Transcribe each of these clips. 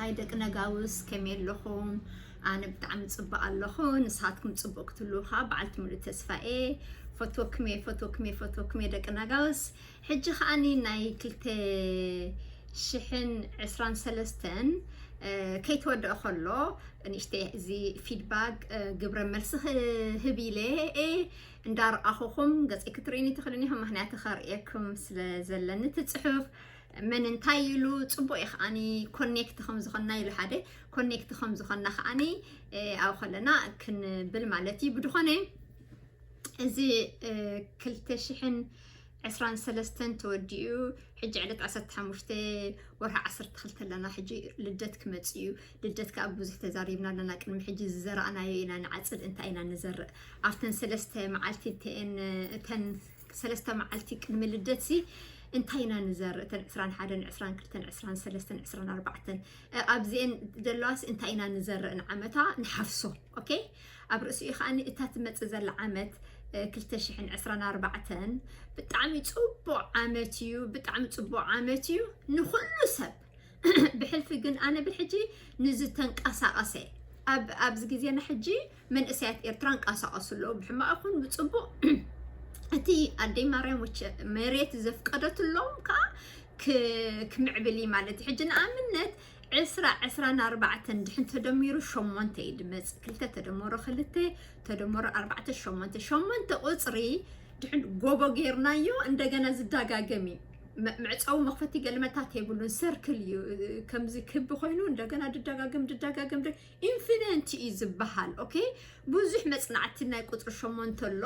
ኣይ ደቂ ነጋውስ ከመይ ኣለኹም? ኣነ ብጣዕሚ ጽቡቕ ኣለኹ። ንስኻትኩም ጽቡቕ ክትህልዉ ከዓ በዓልቲ ሙሉእ ተስፋ እየ። ፈትወኩም እየ፣ ፈትወኩም እየ፣ ፈትወኩም እየ ደቂ ነጋውስ። ሕጂ ከዓኒ ናይ ክልተ ሽሕን ዕስራን ሰለስተን፣ እ፣ ከይተወደአ ከሎ ንእሽተይ እዚ ፊድባክ፣ እ፣ ግብረ መልሲ ክህብ ኢለ እየ። እንዳረኣኹኹም ገጸይ ክትርእዩኒ ትኽእሉኒ ኢኹም፣ ምኽንያቱ ከርእየኩም ስለ ዘለኒ እቲ ጽሑፍ። መን እንታይ ኢሉ ጽቡቕ እዩ ከዓኒ ኮኔክት ከም ዝኾንና ኢሉ ሓደ ኮኔክት ከም ዝኾንና ከዓኒ፣ እ፣ ኣብኡ ከለና ክንብል ማለት እዩ። ብድኾነ እዚ፣ እ፣ ክልተ ሽሕን ዕስራን ሰለስተን ተወዲኡ፣ ሕጂ ዕለት ዓሰርተ ሓሙሽተ ወርሒ ዓሰርተ ክልተ ኣለና። ሕጂ ልደት ክመጽእ እዩ። ልደት ከኣ ብዙሕ ተዛሪብና ኣለና። ቅድሚ ሕጂ ዝዘራእናዮ ኢና ንዓጽድ። እንታይ ኢና ንዘርእ? ኣብተን ሰለስተ መዓልቲ እተን፣ እተን ሰለስተ መዓልቲ ቅድሚ ልደትሲ እንታይ ኢና ንዘርእ? እተን ዕስራን ሓደን፣ ዕስራን ክልተን፣ ዕስራን ሰለስተን፣ ዕስራን ኣርባዕተን፣ እ፣ ኣብዚኤን ዘለዋስ እንታይ ኢና ንዘርእ ንዓመታ ንሓፍሶ። ኦኬ? ኣብ ርእሲኡ ከዓኒ እታ ትመጽእ ዘላ ዓመት፣ እ፣ ክልተ ሽሕን ዕስራን ኣርባዕተን ብጣዕሚ ጽቡቕ ዓመት እዩ፣ ብጣዕሚ ጽቡቕ ዓመት እዩ ንኹሉ ሰብ። ብሕልፊ ግን ኣነ ብሕጂ ንዝተንቀሳቐሰ ኣብ-፣ ኣብዚ ግዜና ሕጂ መንእሰያት ኤርትራ እንቀሳቐሱ ኣለዉ፣ ብሕማቕ ይኹን ብጽቡቕ። እቲ ኣደይ ማርያም ወቸ-፣ መሬት ዘፍቀደትሎም ከኣ ክ-፣ ክምዕብል እዩ ማለት እዩ። ሕጂ ንኣብነት ዕስራ፣ ዕስራን ኣርባዕተን ድሕን ተደሚሩ ሸሞንተ እዩ ድመጽእ። ክልተ ተደመሮ ክልተ ተደመሮ ኣርባዕተ፣ ሸሞንተ። ሸሞንተ ቁጽሪ ድሕን ጎቦ ጌርናዮ፣ እንደገና ዝዳጋገም እዩ። መ-፣ መዕጸዊ መኽፈቲ ገልመታት የብሉን፣ ሰርክል እዩ። ከምዚ ክቢ ኮይኑ እንደገና ድዳጋገም፣ ድዳጋገም፣ ድ-፣ ኢንፊኒቲ እዩ ዝበሃል። ኦኬ፣ ብዙሕ መጽናዕቲ ናይ ቁጽሪ ሸሞንተ ኣሎ።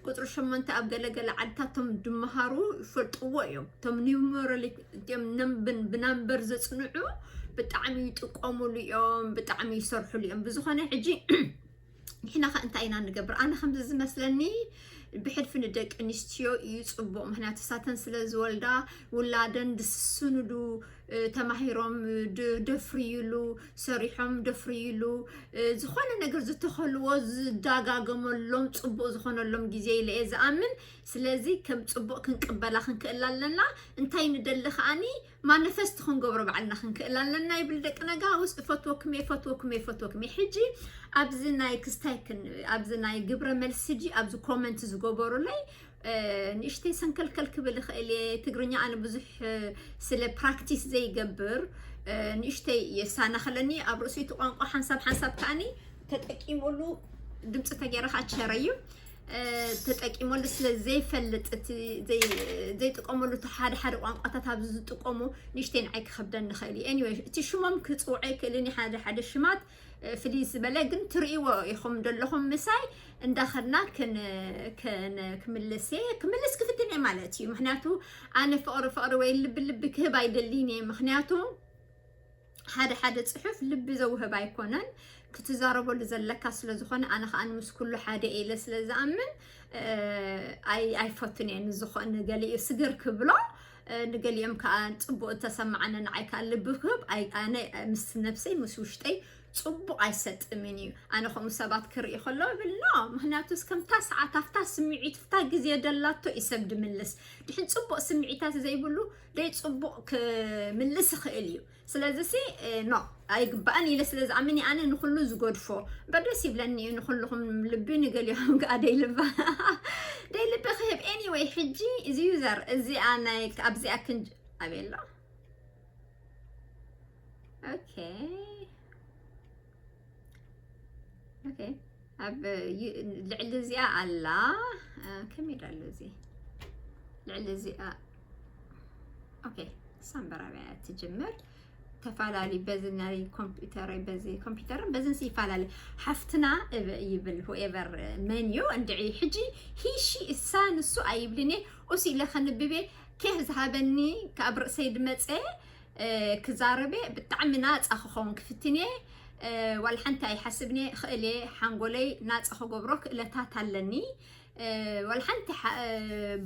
ቁጽሪ ሸሞንተ ኣብ ገለገለ ዓድታት እቶም ድመሃሩ ይፈልጥዎ እዮም። እቶም ኒውመሮሊ-፣ እቶም ነም-፣ ብን-፣ ብናምበር ዘጽንዑ ብጣዕሚ ይጥቀሙሉ እዮም፣ ብጣዕሚ ይሰርሑሉ እዮም። ብዝኾነ ሕጂ ንሕና ኸ እንታይ ኢና ንገብር? ኣነ ከምዚ ዝመስለኒ ብሕልፊ ንደቂ ኣንስትዮ እዩ ጽቡቕ። ምኽንያቱ ሳተን ስለ ዝወልዳ ውላደን ድስስኑሉ፣ እ፣ ተማሂሮም ድ-፣ ደፍርዩሉ፣ ሰሪሖም ደፍርዩሉ፣ እ፣ ዝኾነ ነገር ዝተኸልዎ ዝዳጋገመሎም ጽቡቕ ዝኾነሎም ግዜ ኢለ እየ ዝኣምን። ስለዚ ከም ጽቡቕ ክንቅበላ ክንክእል ኣለና። እንታይ ንደሊ ከኣኒ ማኒፈስት ክንገብሮ ባዕልና ክንክእል ኣለና ይብል ደቂ ነጋውስ። እፈትወኩም እየ፣ እፈትወኩም እየ፣ እፈትወኩም እየ። ሕጂ ኣብዚ ናይ ክስታይ ክን-፣ ኣብዚ ናይ ግብረ መልሲ ሕጂ ኣብዚ ኮመንት ዝገበሩለይ፣ እ፣ ንእሽተይ ሰንከልከል ክብል ይኽእል እየ። ትግርኛ ኣነ ብዙሕ፣ እ፣ ስለ ፕራክቲስ ዘይገብር፣ እ፣ ንእሽተይ የሳናኽለኒ። ኣብ ርእሲ እቲ ቋንቋ ሓንሳብ ሓንሳብ ከኣኒ ተጠቂመሉ ድምፂ ተገይረ ከዓ ቸረዩ፣ እ፣ ተጠቂመሉ ስለ ዘይፈልጥ እቲ ዘይ-፣ ዘይጥቀመሉ እቲ ሓደ ሓደ ቋንቋታት ኣብዚ ዝጥቀሙ ንእሽተይ ንዓይ ክኸብደኒ ይኽእል እዩ። ኤኒወይ እቲ ሽሞም ክፅውዖ ይክእልን እዩ ሓደ ሓደ ሽማት፣ እ፣ ፍልይ ዝበለ ግን ትርእይዎ ኢኹም ዘለኹም ምሳይ እንዳኸድና ክን-፣ ክን-፣ ክምልስ እየ፣ ክምልስ ክፍትን እየ ማለት እዩ። ምክንያቱ ኣነ ፍቕሪ ፍቕሪ ወይ ልቢ ልቢ ክህብ ኣይደልይን እየ። ምክንያቱ ሓደ ሓደ ጽሑፍ ልቢ ዘውህብ ኣይኮነን፣ ክትዛረበሉ ዘለካ ስለ ዝኾነ ኣነ ከኣ ምስ ኩሉ ሓደ እየ ኢለ ስለ ዝኣምን፣ እ፣ ኣይ-፣ ኣይፈቱን እየ። ንዝኾ-፣ ንገሊኡ ስግር ክብሎ፣ እ፣ ንገሊኦም ከኣ ጽቡቕ ተሰማዓነ ንዓይ ከኣ ልቢ ክህብ ኣይ-፣ ኣነ ምስ ነብሰይ ምስ ውሽጠይ ጽቡቕ ኣይሰጥምን እዩ። ኣነ ከምኡ ሰባት ክርኢ ከሎ እብል፣ ኖ፣ ምኽንያቱስ ከምታ ሰዓት፣ ኣብታ ስምዒት፣ ኣብታ ግዜ ደላቶ እዩ ሰብ ድምልስ። ድሕን ጽቡቕ ስምዒታት ዘይብሉ ደይ ጽቡቕ ክምልስ ይኽእል እዩ። ስለዚ ሲ፣ እ፣ ኖ፣ ኣይግባእን ኢለ ስለ ዝኣምን እየ ኣነ ንኹሉ ዝገድፎ። እምበር ደስ ይብለኒ እዩ ንኹልኹም ልቢ፣ ንገሊኦም ከኣ ደይ ልባ፣ ደይ ልቢ ክህብ። ኤኒወይ፣ ሕጂ እዚ ዩዘር እዚኣ ናይ ኣብዚኣ ክንጅ-፣ ኣበይ ኣሎ? ኦኬ። ኦኬ። ኣብ ዩ-፣ ልዕሊ እዚኣ ኣላ። እ፣ ከመይ ዳ ኣሎ እዚ? ልዕሊ እዚኣ። ኦኬ። ሳምበራብያ ትጅምር። ተፈላለዩ በዚ ናይ ኮምፒውተር፣ በዚ ኮምፒውተርን በዝን ሲ ይፈላለ። ሓፍትና እብ-፣ ይብል whoever መን እዩ እንድዒ። ሕጂ ሂሺ እሳ ንሱ ኣይብልን እየ። ኡስ ኢለ ከንብብ እየ። ኬፍ ዝሃበኒ ካብ ርእሰይ ድመጸ፣ እ፣ ክዛረብ እየ። ብጣዕሚ ናጻ ክኸውን ክፍትን እየ። እ፣ ዋላ ሓንቲ ኣይሓስብን እየ። ክእል እየ። ሓንጎለይ ናጻ ክገብሮ ክእለታት ኣለኒ። እ፣ ዋላ ሓንቲ ሓ-፣ እ፣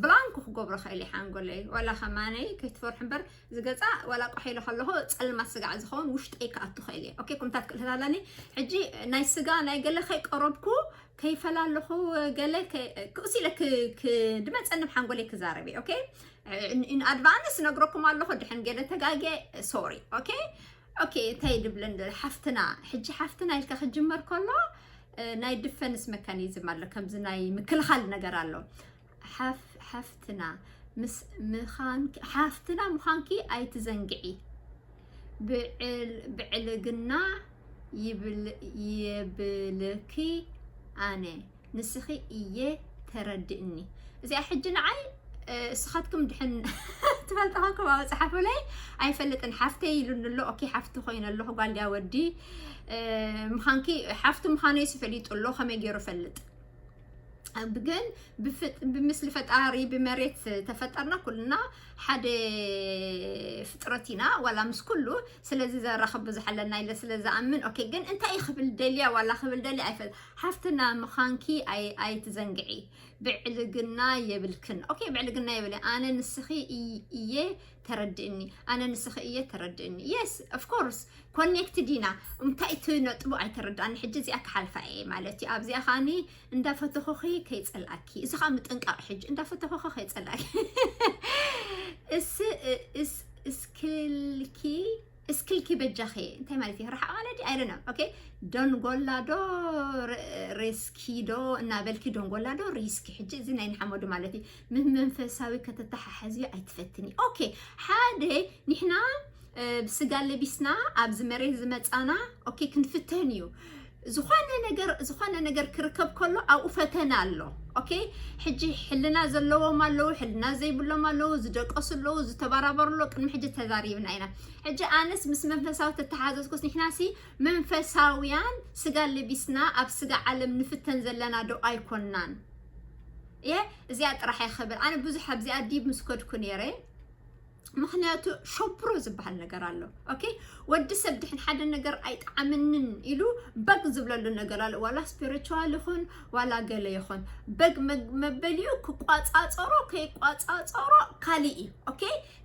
ብላንኮ ክገብሮ ክእል እየ ሓንጎለይ። ዋላ ከማነይ ከይትፈርሑ እምበር፣ ዝገጻ ዋላ ቆሕ ኢለ ከለኹ ጸልማት ስጋዕ ዝኸውን ውሽጠይ ክኣቱ ክእል እየ። ኦኬ፣ ኩምታት ክእለት ኣለኒ። ሕጂ ናይ ስጋ ናይ ገለ ከይቀረብኩ ከይፈላለኹ ገለ ከ-፣ ክእስ ኢለ ክ-፣ ክ-፣ ድመጸኒ ብሓንጎለይ ክዛረብ እየ። ኦኬ፣ in፣ in advance ነግረኩም ኣለኹ። ድሕን ገለ ተጋግየ፣ ሶሪ። ኦኬ፣ ኦኬ፣ እንታይ ድብለን ሓፍትና፣ ሕጂ ሓፍትና ኢልካ ክጅመር ከሎ ናይ ድፈንስ መካኒዝም ኣሎ፣ ከምዚ ናይ ምክልኻል ነገር ኣሎ። ሓፍትና ምስ ምኻንኪ፣ ሓፍትና ምዃንኪ ኣይትዘንግዒ። ብዕልግና ይብልኪ፣ ኣነ ንስኺ እየ ተረድእኒ። እዚኣ ሕጂ ንዓይ እስኻትኩም ድሕን ትፈልጥኻ ኮም ኣብ ጸሓፉለይ ኣይፈልጥን። ሓፍተይ ኢሉኒ ኣሎ። ኦኬ፣ ሓፍቲ ኮይነ ኣለኹ። ጓል ድያ ወዲ ምዃንኪ፣ ሓፍቲ ምዃነይ ፈሊጡ ኣሎ። ከመይ ገይሩ ፈልጥ? ግን ብምስሊ ፈጣሪ ብመሬት ተፈጠርና ኩልና ሓደ ፍጥረት ኢና፣ ዋላ ምስ ኩሉ። ስለዚ ዘራኽብ ብዙሕ ኣለና ኢለ ስለ ዝኣምን፣ ኦኬ። ግን እንታይ ክብል ደልያ ዋላ ክብል ደልያ ኣይፈል ሓፍትና ምዃንኪ ኣይትዘንግዒ። ብዕልግና የብልክን። ኦኬ፣ ብዕልግና የብለ። ኣነ ንስኺ እየ ተረድእኒ፣ ኣነ ንስኺ እየ ተረድእኒ። Yes, of course, ኮኔክትድ ኢና። እንታይ እቲ ነጥቡ ኣይተረዳእኒ። ሕጂ እዚኣ ክሓልፋ እየ ማለት እዩ። ኣብዚኣ ከዓኒ እንዳፈተኹኺ ከይጸልኣኪ። እዚ ከዓ ምጥንቃቕ ሕጂ፣ እንዳፈተኹኺ ከይጸልኣኪ። እስ እስክልኪ እስክልኪ በጃኺ እንታይ ማለት እዩ? ርሓቕ ማለት እዩ? I don't know. ኦኬ፣ ደንጎላ ዶ ሬስኪ ዶ እናበልኪ፣ ደንጎላ ዶ ሪስኪ? ሕጂ እዚ ናይ ንሓመዱ ማለት እዩ። ምን መንፈሳዊ ከተተሓሕዝዮ ኣይትፈትኒ። ኦኬ፣ ሓደ ንሕና ብስጋ ለቢስና ኣብዚ መሬት ዝመጻና፣ ኦኬ፣ ክንፍተን እዩ። ዝኾነ ነገር፣ ዝኾነ ነገር ክርከብ ከሎ ኣብኡ ፈተና ኣሎ። ኦኬ፣ ሕጂ ሕልና ዘለዎም ኣለዉ፣ ሕልና ዘይብሎም ኣለዉ፣ ዝደቀሱ ኣለዉ፣ ዝተባራበሩ ኣለዉ። ቅድሚ ሕጂ ተዛሪብና ኢና። ሕጂ ኣነስ ምስ መንፈሳዊ ተተሓዘዝኩስ፣ ንሕናሲ መንፈሳውያን ስጋ ለቢስና ኣብ ስጋ ዓለም ንፍተን ዘለና ዶ ኣይኮናን? እየ፣ እዚኣ ጥራሕ እየ ክብል። ኣነ ብዙሕ ኣብዚኣ ዲብ ምስ ከድኩ ነይረ። ምኽንያቱ ሸብሮ ዝበሃል ነገር ኣሎ። ኦኬ፣ ወዲ ሰብ ድሕን ሓደ ነገር ኣይጠዓምንን ኢሉ በግ ዝብለሉ ነገር ኣሎ። ዋላ ስፒሪቹዋል ይኹን ዋላ ገለ ይኹን፣ በግ መበሊኡ ክቋጻጸሮ ከይቋጻጸሮ ካልእ እዩ። ኦኬ፣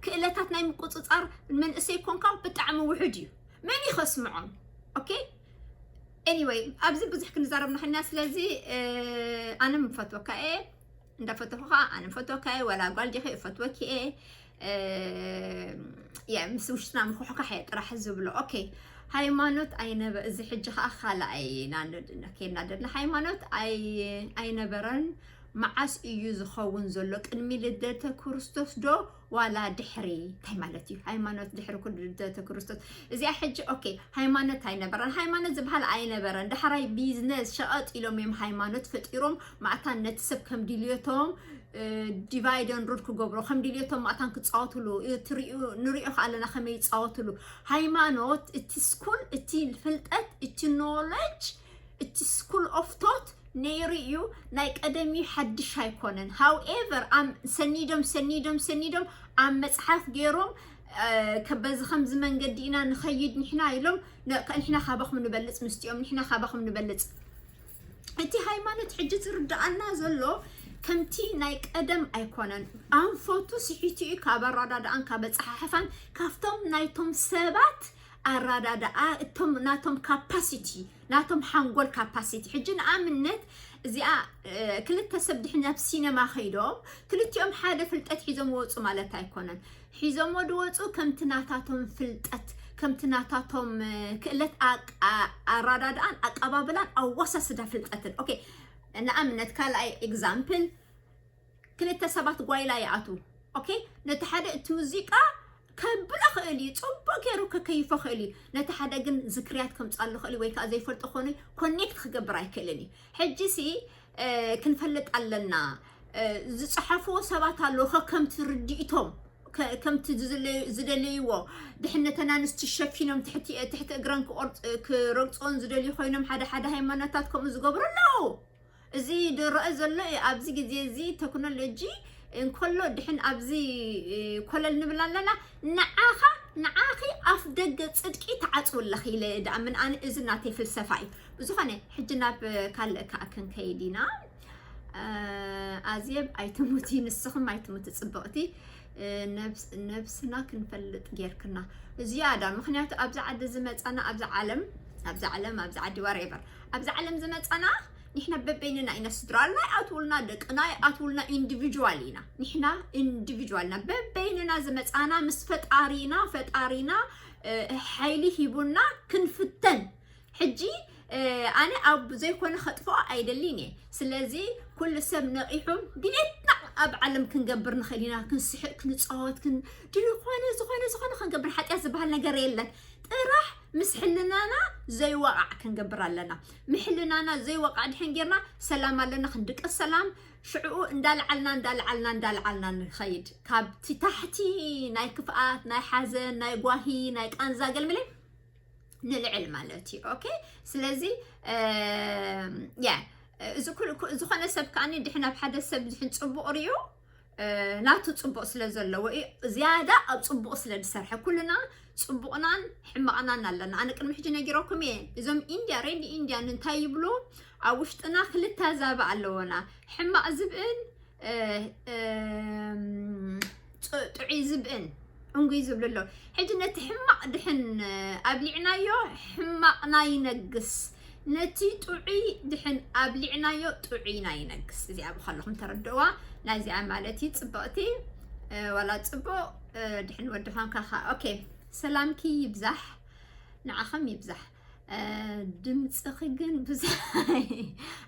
ክእለታት ናይ ምቁጽጻር መንእሰይ ኮንካ ብጣዕሚ ውሑድ እዩ። መን እዩ ከስምዖም? ኦኬ፣ ኤኒወይ፣ ኣብዚ ብዙሕ ክንዛረብ ንኽእልና። ስለዚ ኣነ ምፈትወካ እየ፣ እንዳፈተኹ ከዓ ኣነ ምፈትወካ እየ። ዋላ ጓል ዲኺ እፈትወኪ እየ። ያ ምስ ውሽጥና ምኹሕካሕ እየ ጥራሕ ዝብሎ። ኦኬ፣ ሃይማኖት ኣይነበ እዚ ሕጂ ከዓ ካልኣይ ኢና ኬድና ደልና። ሃይማኖት ኣይነበረን። መዓስ እዩ ዝኸውን ዘሎ? ቅድሚ ልደተ ክርስቶስ ዶ ዋላ ድሕሪ? እንታይ ማለት እዩ? ሃይማኖት ድሕሪ ኩሉ ልደተ ክርስቶስ። እዚኣ ሕጂ ኦኬ፣ ሃይማኖት ኣይነበረን። ሃይማኖት ዝበሃል ኣይነበረን። ዳሕራይ ቢዝነስ ሸቐጥ ኢሎም እዮም ሃይማኖት ፈጢሮም። ማዕታን ነቲ ሰብ ከም ድልየቶም ዲቫይደን ሩል ክገብሮ፣ ከም ድልየቶም ማዕታን ክፃወትሉ ንሪኦ ከኣለና ከመይ ይፃወትሉ። ሃይማኖት እቲ ስኩል፣ እቲ ፍልጠት፣ እቲ ኖለጅ፣ እቲ ስኩል ኦፍ ቶት ነይሩ እዩ። ናይ ቀደም እዩ፣ ሓድሽ ኣይኮነን። ሃውኤቨር፣ ኣም ሰኒዶም ሰኒዶም ሰኒዶም ኣብ መፅሓፍ ገይሮም፣ በዚ ከምዚ መንገዲ ኢና ንኸይድ ንሕና ኢሎም፣ ንሕና ካባኹም ንበልፅ፣ ምስቲኦም ንሕና ካባኹም ንበልፅ። እቲ ሃይማኖት ሕጂ ዝርድኣና ዘሎ ከምቲ ናይ ቀደም ኣይኮነን። ኣንፈቱ ስሒቱ እዩ፣ ካብ ኣረዳድኣን ካብ ኣፀሓሕፋን ካብቶም ናይቶም ሰባት ኣረዳድኣ፣ እቶም ናቶም ካፓሲቲ፣ ናቶም ሓንጎል ካፓሲቲ። ሕጂ ንኣብነት እዚኣ ክልተ ሰብ ድሕን ናብ ሲነማ ከይዶም ክልቲኦም ሓደ ፍልጠት ሒዞም ወፁ ማለት ኣይኮነን። ሒዞሞ ድወፁ ከምቲ ናታቶም ፍልጠት፣ ከምቲ ናታቶም ክእለት ኣራዳድኣን ኣቀባብላን ኣወሳስዳ ፍልጠትን። ኦኬ፣ ንኣብነት ካልኣይ ኤግዛምፕል ክልተ ሰባት ጓይላ ይኣትዉ። ኦኬ፣ ነቲ ሓደ እቲ ሙዚቃ ከብሎ ክእል እዩ፣ ፅቡቅ ገይሩ ከከይፎ ክእል እዩ። ነቲ ሓደ ግን ዝክርያት ከምፃሉ ክእል ወይ ከዓ ዘይፈልጦ ኮነ ኮኔክት ክገብር ኣይክእልን እዩ። ሕጂ ሲ ክንፈልጥ ኣለና። ዝፅሓፍዎ ሰባት ኣለዉ ከከምቲ ርድኢቶም፣ ከምቲ ዝደለይዎ፣ ድሕነተን ኣንስቲ ሸፊኖም ትሕቲ እግረን ክረግፅዎን ዝደልዩ ኮይኖም ሓደ ሓደ ሃይማኖታት ከምኡ ዝገብሩ ኣለዉ። እዚ ዝረአ ዘሎ ኣብዚ ግዜ እዚ ቴክኖሎጂ እንከሎ ድሕን ኣብዚ ኮለል ንብል ኣለና። ንዓኻ ንዓኺ ኣፍ ደገ ፅድቂ ትዓፅዊ ኣለኺ ኢለ ድኣምን ኣነ። እዚ ናተይ ፍልሰፋ እዩ። ብዝኾነ ሕጂ ናብ ካልእ ከዓ ክንከይድ ኢና። ኣዜብ ኣይትሙቲ፣ ንስኽም ኣይትሙቲ ፅብቕቲ። ነብስና ክንፈልጥ ጌርክና ዝያዳ። ምኽንያቱ ኣብዚ ዓዲ ዝመፃና፣ ኣብዚ ዓለም ኣብዚ ዓለም ኣብዚ ዓዲ ዋሬቨር ኣብዚ ዓለም ዝመፃና ንሕና በበይንና ኢና። ስድራና ይኣትውልና፣ ደቅና ይኣትውልና፣ ኢንዲቪጁዋል ኢና ንሕና። ኢንዲቪጁዋልና በበይንና ዝመፃና ምስ ፈጣሪና፣ ፈጣሪና ሓይሊ ሂቡና ክንፍተን። ሕጂ ኣነ ኣብ ዘይኮነ ከጥፍኦ ኣይደልን እየ። ስለዚ ኩሉ ሰብ ነቒሑ ድሌትና ኣብ ዓለም ክንገብር ንኽእል ኢና። ክንስሕቅ፣ ክንፃወት፣ ድልኮነ ዝኾነ ዝኾነ ክንገብር፣ ሓጢኣት ዝበሃል ነገር የለን። ጥራሕ ምስ ሕልናና ዘይወቓዕ ክንገብር ኣለና። ምሕልናና ዘይወቓዕ ድሕን ጌርና ሰላም ኣለና፣ ክንድቅስ ሰላም። ሽዕኡ እንዳልዓልና እንዳልዓልና እንዳልዓልና ንኸይድ፣ ካብቲ ታሕቲ ናይ ክፍኣት፣ ናይ ሓዘን፣ ናይ ጓሂ፣ ናይ ቃንዛ ገልምለ ንልዕል ማለት እዩ። ኦኬ፣ ስለዚ ያ፣ እዚ ዝኾነ ሰብ ከዓኒ ድሕን ኣብ ሓደ ሰብ ድሕን ፅቡቕ ሪኡ ናቱ ፅቡቕ ስለ ዘለዎ እዩ፣ ዝያዳ ኣብ ፅቡቕ ስለ ዝሰርሐ። ኩልና ፅቡቕናን ሕማቕናን ኣለና። ኣነ ቅድሚ ሕጂ ነጊረኩም እየ። እዞም ኢንድያ፣ ሬዲ ኢንድያን እንታይ ይብሉ? ኣብ ውሽጥና ክልተ ኣዛብእ ኣለዎና፣ ሕማቕ ዝብእን ጥዑይ ዝብእን እንጉይ ዝብሉ ኣለዉ። ሕጂ ነቲ ሕማቕ ድሕን ኣብሊዕናዮ፣ ሕማቕና ይነግስ። ነቲ ጥዑይ ድሕን ኣብሊዕናዮ፣ ጥዑይና ይነግስ። እዚኣ ብከለኹም ተረድእዋ። ናዚኣ ማለት እዩ ጽብቕቲ፣ ዋላ ጽቡቕ፣ ድሕን ወዲ ኳንካ ካ። ኦኬ፣ ሰላምኪ ይብዛሕ፣ ንዓኸም ይብዛሕ። ድምፅኺ ግን ብዙሕ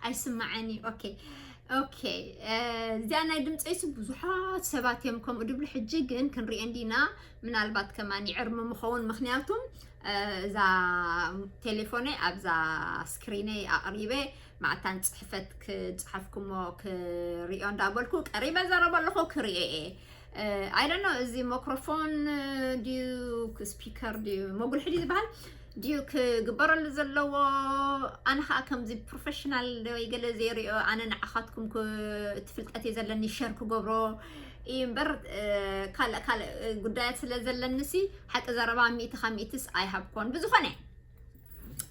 ኣይስማዓኒ። ኦኬ፣ ኦኬ። እዚኣ ናይ ድምፀይሲ ብዙሓት ሰባት እዮም ከምኡ ድብሉ። ሕጂ ግን ክንሪኦ እንዲና፣ ምናልባት ከማን ይዕርሚ ምኸውን። ምክንያቱም እዛ ቴሌፎነይ ኣብዛ ስክሪነይ ኣቕሪበ፣ ማዕታን ፅሕፈት ክፅሓፍኩሞ ክሪኦ እንዳበልኩ ቀሪበ ዘረበ ኣለኹ፣ ክሪኦ እየ። I don't know፣ እዚ ማይክሮፎን ድዩ፣ ስፒከር ድዩ፣ መጉልሒ ድዩ ዝበሃል ድዩ ክግበረሉ ዘለዎ? ኣነ ከዓ ከምዚ ፕሮፌሽናል ወይ ገለ ዘይሪኦ፣ ኣነ ንዓኻትኩም እቲ ፍልጠት እየ ዘለኒ ሸር ክገብሮ እምበር፣ ካልእ ካልእ ጉዳያት ስለ ዘለኒ ሲ፣ ሓቂ ዘረባ ሚእቲ ካብ ሚእትስ ኣይሃብኮን። ብዝኾነ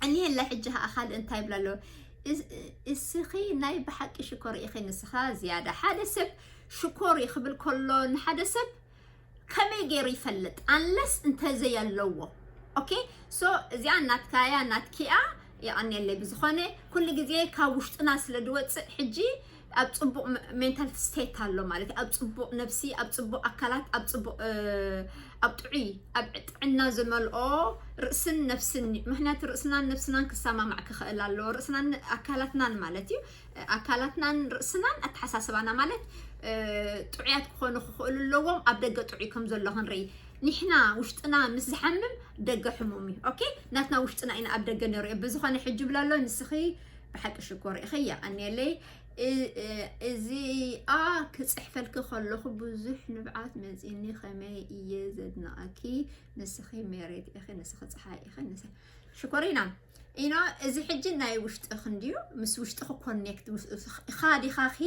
እኒሀለ ሕጂ ከዓ ካልእ እንታይ ይብላ ኣለዎ? እስኺ ናይ ብሓቂ ሽኮር ኢኺ፣ ንስኻ ዝያዳ። ሓደ ሰብ ሽኮር እዩ ክብል ከሎ ንሓደ ሰብ ከመይ ገይሩ ይፈልጥ? ኣንለስ እንተዘይ ኣለዎ። ኦኬ፣ ሶ እዚኣ ናትካያ ናትኪያ የቐንየለይ። ብዝኾነ ኩሉ ግዜ ካብ ውሽጥና ስለ ዝወፅእ ሕጂ ኣብ ፅቡቕ ሜንታል ስቴት ኣሎ ማለት እዩ። ኣብ ፅቡቕ ነብሲ፣ ኣብ ፅቡቕ ኣካላት፣ ኣብ ፅቡቕ ኣብ ጥዑይ፣ ኣብ ጥዕና ዝመልኦ ርእስን ነብስን። ምክንያቱ ርእስናን ነብስናን ክሰማማዕ ክኽእል ኣለዎ። ርእስናን ኣካላትናን ማለት እዩ። ኣካላትናን ርእስናን ኣተሓሳስባና ማለት ጥዑያት ክኾኑ ክኽእሉ ኣለዎም። ኣብ ደገ ጥዑይ ከም ዘሎ ክንርኢ፣ ንሕና ውሽጥና ምስ ዝሓምም ደገ ሕሙም እዩ። ኦኬ፣ ናትና ውሽጥና ኢና ኣብ ደገ ንሪኦ። ብዝኾነ ሕጂ ብላ ኣሎ፣ ንስኺ ብሓቂ ሽኮር ኢኺ፣ የቐንየለይ። እዚኣ ክፅሕፈልኪ ከለኹ ብዙሕ ንብዓት መፂኒ፣ ከመይ እየ ዘድንቐኪ። ንስኺ ሜሬት ኢኺ፣ ንስኺ ፀሓይ ኢኺ፣ ንስኺ ሽኮሪና። ኢኖ፣ እዚ ሕጂ ናይ ውሽጥኺ እንድዩ፣ ምስ ውሽጥኺ ኮኔክት ኢኻ ዲኻኺ?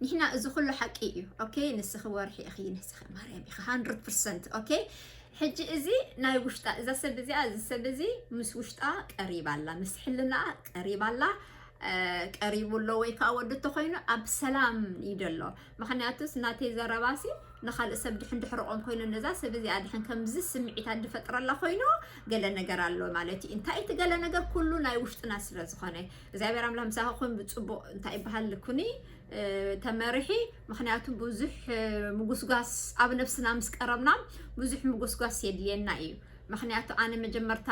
ንሕና እዚ ኩሉ ሓቂ እዩ። ኦኬ፣ ንስኺ ወርሒ ኢኺ፣ ንስኺ ማርያም ኢኺ፣ ሃንድረድ ፐርሰንት። ኦኬ፣ ሕጂ እዚ ናይ ውሽጣ፣ እዛ ሰብ እዚኣ፣ እዚ ሰብ እዚ ምስ ውሽጣ ቀሪባ ኣላ፣ ምስ ሕልናኣ ቀሪባ ኣላ። ቀሪቡ ኣሎ ወይ ከዓ ወዲ እንተኮይኑ ኣብ ሰላም እዩ ዘሎ። ምክንያቱስ ናተይ ዘረባሲ ንካልእ ሰብ ድሕን ድሕርቆም ኮይኑ፣ ነዛ ሰብ እዚኣ ድሕን ከምዚ ስምዒታት ድፈጥረላ ኮይኑ ገለ ነገር ኣሎ ማለት እዩ። እንታይ እቲ ገለ ነገር? ኩሉ ናይ ውሽጥና ስለ ዝኾነ እግዚኣብሔር ኣምላኽ ምሳኺ ኩን። ብፅቡቕ እንታይ ይበሃል ኩኒ ተመርሒ። ምክንያቱ ብዙሕ ምጉስጓስ ኣብ ነብስና ምስ ቀረብና ብዙሕ ምጉስጓስ የድልየና እዩ። ምክንያቱ ኣነ መጀመርታ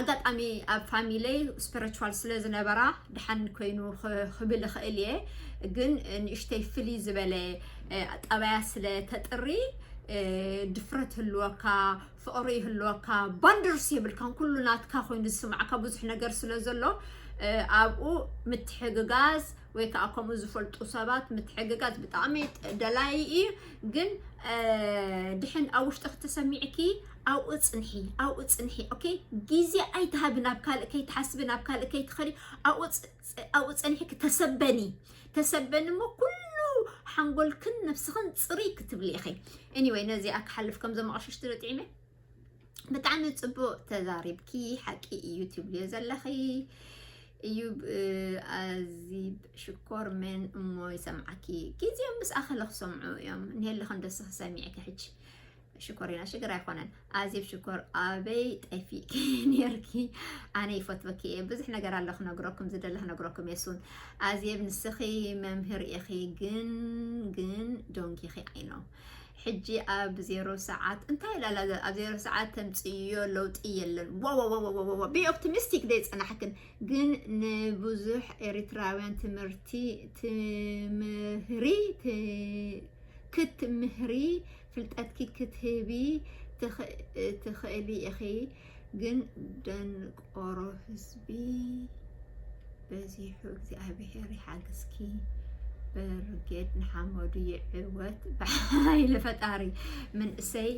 ኣጋጣሚ ኣብ ፋሚለይ ስፒሪቹዋል ስለ ዝነበራ ድሓን ኮይኑ ክብል እኽእል እየ። ግን ንእሽተይ ፍልይ ዝበለ ጠባያ ስለ ተጥሪ ድፍረት ህልወካ፣ ፍቕሪ ይህልወካ፣ ባንደርስ የብልካን፣ ኩሉ ናትካ ኮይኑ ዝስማዕካ ብዙሕ ነገር ስለ ዘሎ ኣብኡ ምትሕግጋዝ ወይ ከዓ ከምኡ ዝፈልጡ ሰባት ምትሕግጋዝ ብጣዕሚ ደላይ እዩ። ግን ድሕን ኣብ ውሽጥኺ ተሰሚዕኪ ኣብኡ ፅንሒ፣ ኣብኡ ፅንሒ። ኦኬ፣ ግዜ ኣይትሃቢ ናብ ካልእ ከይትሓስቢ፣ ናብ ካልእ ከይትኸዲ። ኣብኡ ፀኒሕኪ ተሰበኒ፣ ተሰበኒ እሞ ኩሉ ሓንጎልክን ነብስኽን ፅሪ ክትብሊ ኢኺ። ኤኒወይ፣ ነዚኣ ክሓልፍ ከም ዘመቐሽሽ ትርኢ ጥዒመ። ብጣዕሚ ጽቡቕ ተዛሪብኪ፣ ሓቂ እዩ ትብልዮ ዘለኺ እዩ። ኣዚ ሽኮር መን እሞ ይሰምዓኪ? ግዜኦም ምስ ኣኸለ ክሰምዑ እዮም። ንሄለኸ እንደሱ ክሰሚዕኪ ሕጂ ሽኮር ኢና ሽግር ኣይኮነን። ኣዜብ ሽኮር ኣበይ ጠፊእኪ ነርኪ? ኣነ ይፈትወኪ እየ። ብዙሕ ነገር ኣሎ ክነግረኩም፣ ዝደለ ክነግረኩም እየ ሱን። ኣዜብ ንስኺ መምህር ኢኺ፣ ግን ግን ዶንኪኺ ኣይኖ። ሕጂ ኣብ ዜሮ ሰዓት እንታይ ኢላ ኣላ? ኣብ ዜሮ ሰዓት ተምጽእዮ ለውጢ የለን። ዋ ዋ ዋ ዋ ዋ ዋ። Be optimistic ደይ ጸናሕክን ግን ንብዙሕ ኤሪትራውያን ትምህርቲ ትምህሪ ት- ክትምህሪ ፍልጠትኪ ክትህቢ ትኽ- ትኽእሊ ኢኺ። ግን ደንቆሮ ህዝቢ በዚሑ እግዚኣብሔር ይሓግዝኪ። በርጌድ ንሓመዱ ይዕወት ብሓይሊ ፈጣሪ። መንእሰይ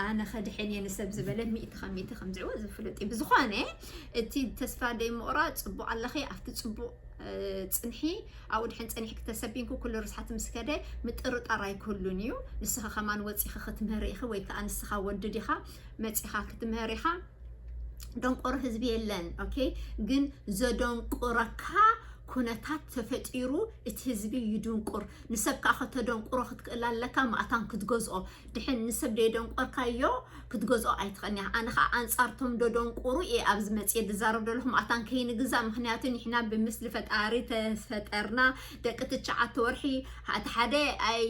ኣነ ከድሕን እየ ንሰብ ዝበለ ሚእቲ ካብ ሚእቲ ከም ዝዕወት ዝፍለጥ እዩ። ብዝኾነ እቲ ተስፋ ደይ ምቑራፅ ፅቡቕ ኣለኺ፣ ኣብቲ ፅቡቕ ፅንሒ። ኣብኡ ድሕን ፀኒሕኪ ተሰቢንኩ ኩሉ ርስሓት ምስ ከደ ምጥርጣር ኣይክህሉን እዩ። ንስኻ ከማን ወፂኺ ክትምህሪ ኢኺ ወይ ከዓ ንስኻ ወዲ ዲኻ መፂኻ ክትምህር ኢኻ። ደንቆሮ ህዝቢ የለን። ኦኬ፣ ግን ዘደንቁረካ ኩነታት ተፈጢሩ እቲ ህዝቢ ይድንቁር። ንሰብ ከዓ ከተደንቁሮ ክትክእል ኣለካ፣ ማእታን ክትገዝኦ። ድሕን ንሰብ ደየደንቆርካዮ ክትገዝኦ ኣይትኽእልን ኢኻ። ኣነ ከዓ ኣንጻርቶም ደደንቁሩ እየ ኣብዚ መፅየ ዝዛረብ ዘለኹ፣ ማእታን ከይንግዛእ። ምክንያቱ ንሕና ብምስሊ ፈጣሪ ተፈጠርና፣ ደቂ ትሽዓተ ወርሒ፣ እቲ ሓደ ኣይ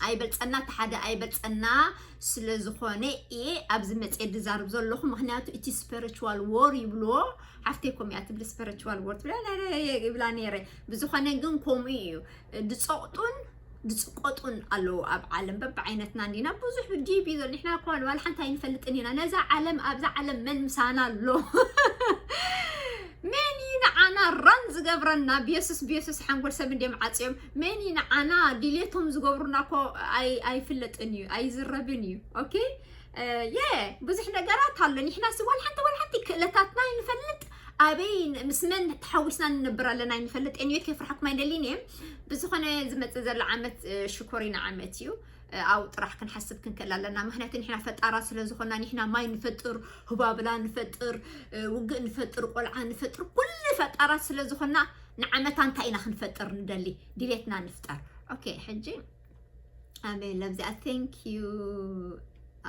ኣይበልፀና፣ እቲ ሓደ ኣይበልፀና ስለ ዝኾነ እየ ኣብዚ መፅየ ዝዛረብ ዘለኹ። ምክንያቱ እቲ spiritual war ይብልዎ፣ ሓፍተይ ኮም እያ ትብል፣ spiritual war ትብላ ይብላ ነይረ። ብዝኾነ ግን ከምኡ እዩ፣ ድፀቕጡን ድፅቆጡን ኣለዉ ኣብ ዓለም። በብዓይነትና እንዲና፣ ብዙሕ ዲብ እዩ ዘሎ። ንሕና እኮ ዋላ ሓንቲ ኣይንፈልጥን ኢና። ነዛ ዓለም፣ ኣብዛ ዓለም መን ምሳና ኣሎ? መን እዩ ንዓና ራን ዝገብረና? ብየሱስ፣ ብየሱስ ሓንጎል ሰብ እንድዮም ዓፅዮም። መን እዩ ንዓና ድሌቶም ዝገብሩና እኮ ኣይ- ኣይፍለጥን እዩ፣ ኣይዝረብን እዩ። ኦኬ፣ የ ብዙሕ ነገራት ኣሎ። ንሕና ሲ ዋላ ሓንቲ ዋላ ሓንቲ ክእለታትና ኣይንፈልጥ፣ ኣበይ ን- ምስ መን ተሓዊስና ንነብር ኣለና ኣይንፈልጥ። ኤንዌት ከይፍርሓኩም ኣይደልን እየ። ብዝኾነ ዝመፅእ ዘሎ ዓመት እ፣ ሽኮሪና ዓመት እዩ። እ፣ ኣብኡ ጥራሕ ክንሓስብ ክንክእል ኣለና። ምክንያቱ ንሕና ፈጣራት ስለ ዝኾና፣ ንሕና ማይ ንፈጥር፣ ህባብላ ንፈጥር፣ እ፣ ውግእ ንፈጥር፣ ቆልዓ ንፈጥር፣ ኩሉ ፈጣራት ስለ ዝኾና ንዓመታ እንታይ ኢና ክንፈጥር ንደሊ? ድሌትና ንፍጠር። ኦኬ፣ ሕጂ ኣሜን ለብዚኣ። Thank you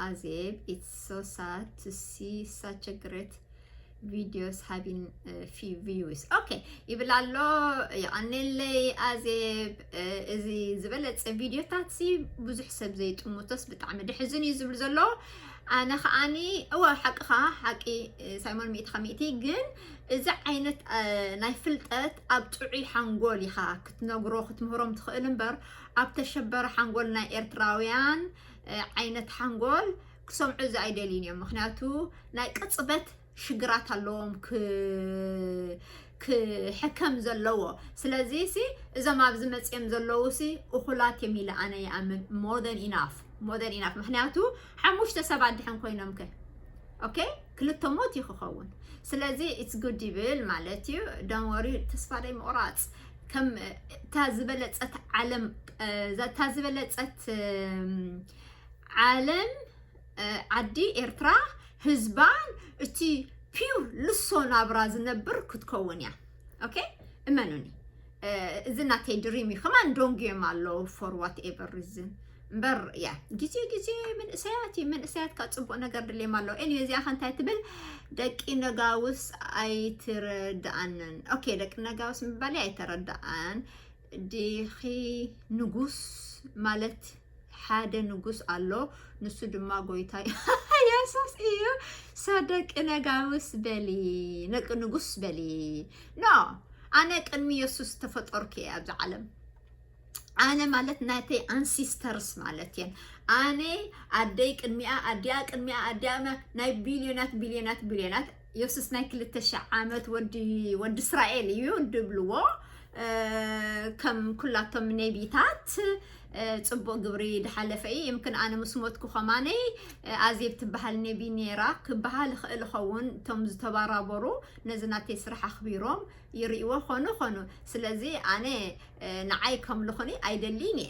ኣዜብ። It's so sad to see such a great videos having uh, few views. ኦኬ፣ ይብል ኣሎ። የቐኔለይ ኣዜብ። እ፣ እዚ ዝበለጸ ቪድዮታት ሲ ብዙሕ ሰብ ዘይጥምቶስ ብጣዕሚ ደሕዝን እዩ ዝብል ዘሎ። ኣነ ከዓኒ እወ ሓቅኻ፣ ሓቂ እ፣ ሳይሞን ሚእቲ ካብ ሚእቲ። ግን እዚ ዓይነት እ፣ ናይ ፍልጠት ኣብ ጥዑይ ሓንጎል ኢኻ ክትነግሮ ክትምህሮም ትኽእል እምበር ኣብ ተሸበረ ሓንጎል ናይ ኤርትራውያን እ፣ ዓይነት ሓንጎል ክሰምዑ እዚ ኣይደልዩን እዮም። ምክንያቱ ናይ ቅጽበት ሽግራት ኣለዎም ክ- ክሕከም ዘለዎ። ስለዚ ሲ እዞም ኣብዚ መፅኦም ዘለዉ ሲ እኹላት እዮም ኢለ ኣነ ይኣምን። More than enough፣ more than enough። ምክንያቱ ሓሙሽተ ሰባት ድሕን ኮይኖም ከ ኦኬ፣ ክልተ ሞት እዩ ክኸውን። ስለዚ it's good ይብል ማለት እዩ። Don't worry፣ ተስፋ ደይ ምቑራፅ። ከም እታ ዝበለፀት ዓለም እ፣ እታ ዝበለፀት እም፣ ዓለም እ፣ ዓዲ ኤርትራ ህዝባን እቲ ፒው ልሶ ናብራ ዝነብር ክትከውን እያ። ኦኬ፣ እመኑኒ። እ፣ እዚ ናተይ ድሪም እዩ። ከማን ደንጉዮም ኣለዉ for whatever reason። እምበር ያ ግዜ ግዜ መንእሰያት እዩ። መንእሰያት ካብ ፅቡቅ ነገር ድልዮም ኣለዉ። ኤኒዌይ፣ እዚኣ ከ እንታይ ትብል? ደቂ ነጋውስ ኣይትረድኣንን። ኦኬ፣ ደቂ ነጋውስ ምባል ኣይተረድኣን ዲኺ? ንጉስ ማለት ሓደ ንጉስ ኣሎ፣ ንሱ ድማ ጎይታ የሱስ እዩ። So ደቂ ነጋውስ በሊ፣ ደቂ ንጉስ በሊ። ኖ፣ ኣነ ቅድሚ የሱስ ተፈጠርኩ እየ ኣብዚ ዓለም። ኣነ ማለት ናተይ ኣንሲስተርስ ማለት እየን። ኣነ ኣደይ ቅድሚኣ፣ ኣዲኣ ቅድሚኣ፣ ኣዲኣ ቅድሚኣ፣ ናይ ቢልዮናት፣ ቢልዮናት፣ ቢልዮናት። የሱስ ናይ ክልተ ሺሕ ዓመት ወዲ፣ ወዲ እስራኤል እዩ ድብልዎ። እ፣ ከም ኩላቶም ነቢታት እ፣ ጽቡቕ ግብሪ ድሓለፈ እዩ። ይምክን ኣነ ምስ ሞትኩ ኸማነይ እ፣ ኣዜብ ትበሃል ነቢ ነይራ ክበሃል ይኽእል ይኸውን። እቶም ዝተባራበሩ ነዚ ናተይ ስራሕ ኣኽቢሮም ይርእይዎ ኾኑ ኾኑ። ስለዚ ኣነ እ፣ ንዓይ ከምልኹኒ ኣይደልይን እየ።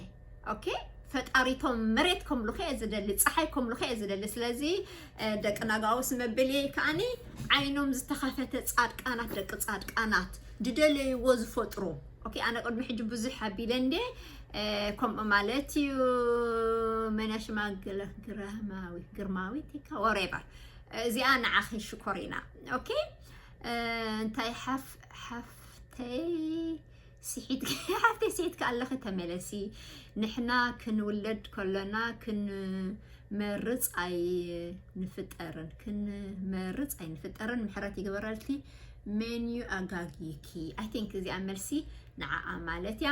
ኦኬ፣ ፈጣሪቶም መሬት ከምልኹ እየ ዝደሊ፣ ፀሓይ ከምልኹ እየ ዝደሊ። ስለዚ እ፣ ደቂ ናጋውስ መበልየይ ከዓኒ ዓይኖም ዝተኸፈተ ጻድቃናት፣ ደቂ ጻድቃናት ድደለይዎ ዝፈጥሩ። ኦኬ፣ ኣነ ቅድሚ ሕጂ ብዙሕ ኣቢለ እንዴ እ፣ ከምኡ ማለት እዩ። መን ሽማ ግለ- ግረማዊት፣ ግርማዊት ኢካ ወሬቨር፣ እዚኣ ንዓኺ ሽኮሪና። ኦኬ፣ እ፣ እንታይ ሓፍ ሓፍተይ ስሒት ሓፍተይ ስሒት ከኣለኺ ተመለሲ። ንሕና ክንውለድ ከሎና ክንመርጽ ኣይንፍጠርን፣ ክንመርጽ ኣይንፍጠርን። ምሕረት ይግበረልኪ። መን እዩ ኣጋጊኪ? I think እዚኣ መልሲ ንዓኣ ማለት እያ።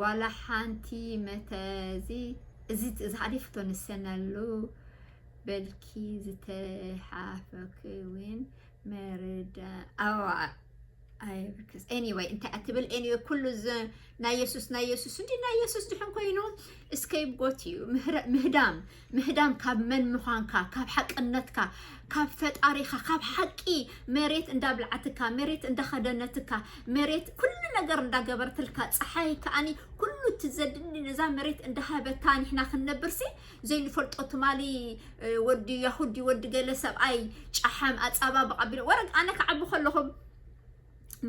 ዋላ ሓንቲ መተዚ እዚ እዚ ሓደ ፍቶ ንሰነሉ በልኪ ዝተሓፈክ እውን መርዳ ኣዋ ኣይብርክስ anyway እንታይ ኣትብል anyway ኩሉ ዝ ናይ የሱስ ናይ የሱስ እንዲ ናይ የሱስ ድሕን ኮይኑ እስከይብ ጎት እዩ። ምህዳም ምህዳም ካብ መን ምዃንካ፣ ካብ ሓቅነትካ፣ ካብ ፈጣሪኻ፣ ካብ ሓቂ፣ መሬት እንዳብልዓትካ፣ መሬት እንዳኸደነትካ፣ መሬት ኩሉ ነገር እንዳገበርትልካ፣ ፀሓይ ከኣኒ ኩሉ እቲ ዘድሊ ነዛ መሬት እንዳሃበታ ንሕና ክንነብርሲ ዘይንፈልጦ ትማሊ ወዲ ያሁዲ ወዲ ገለ ሰብኣይ ጫሓም ኣፃባብቕ ኣቢሉ ወረግ ኣነ ክዓቢ ከለኹም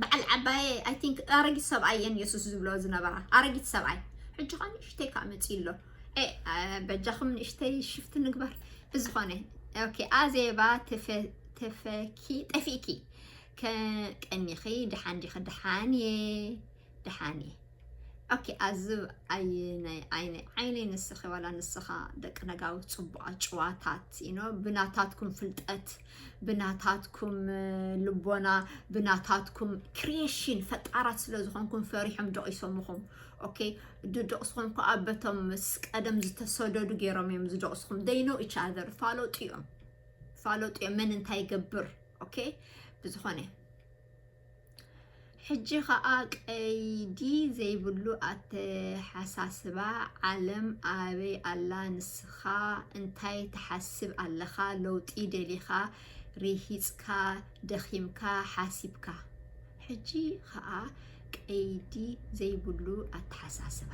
በዓል ዓባየ I think ኣረጊት ሰብኣይ እየን የሱስ ዝብሎ ዝነበራ ኣረጊት ሰብኣይ ሕጂ ኸ ንእሽተይ ከዓ መፂ ኣሎ በጃኹም ንእሽተይ ሽፍት ንግበር ብዝኾነ okay ኣዜባ ተፈኪ ጠፊእኪ ከቀኒኺ ድሓን ዲኺ ድሓን እየ ድሓን እየ okay ኣዝብ ኣይነይ ዓይነይ ዓይነይ ንስኺ ዋላ ንስኻ ደቂ ነጋውት ጽቡቓት ጭዋታት you know ብናታትኩም ፍልጠት ብናታትኩም ልቦና ብናታትኩም creation ፈጣራት ስለ ዝኾንኩም ፈሪሖም ደቂሶምኹም okay ድደቕስኹም ከኣ በቶም ምስ ቀደም ዝተሰደዱ ገይሮም እዮም ዝደቕስኹም they know each other ፋለጡ እዮም ፋለጡ እዮም መን እንታይ ይገብር okay ብዝኾነ ሕጂ ኸኣ ቀይዲ ዘይብሉ ኣተሓሳስባ ዓለም ኣበይ ኣላ ንስኻ እንታይ ትሓስብ ኣለኻ ለውጢ ደሊኻ ሪሂጽካ ደኺምካ ሓሲብካ ሕጂ ኸኣ ቀይዲ ዘይብሉ ኣተሓሳስባ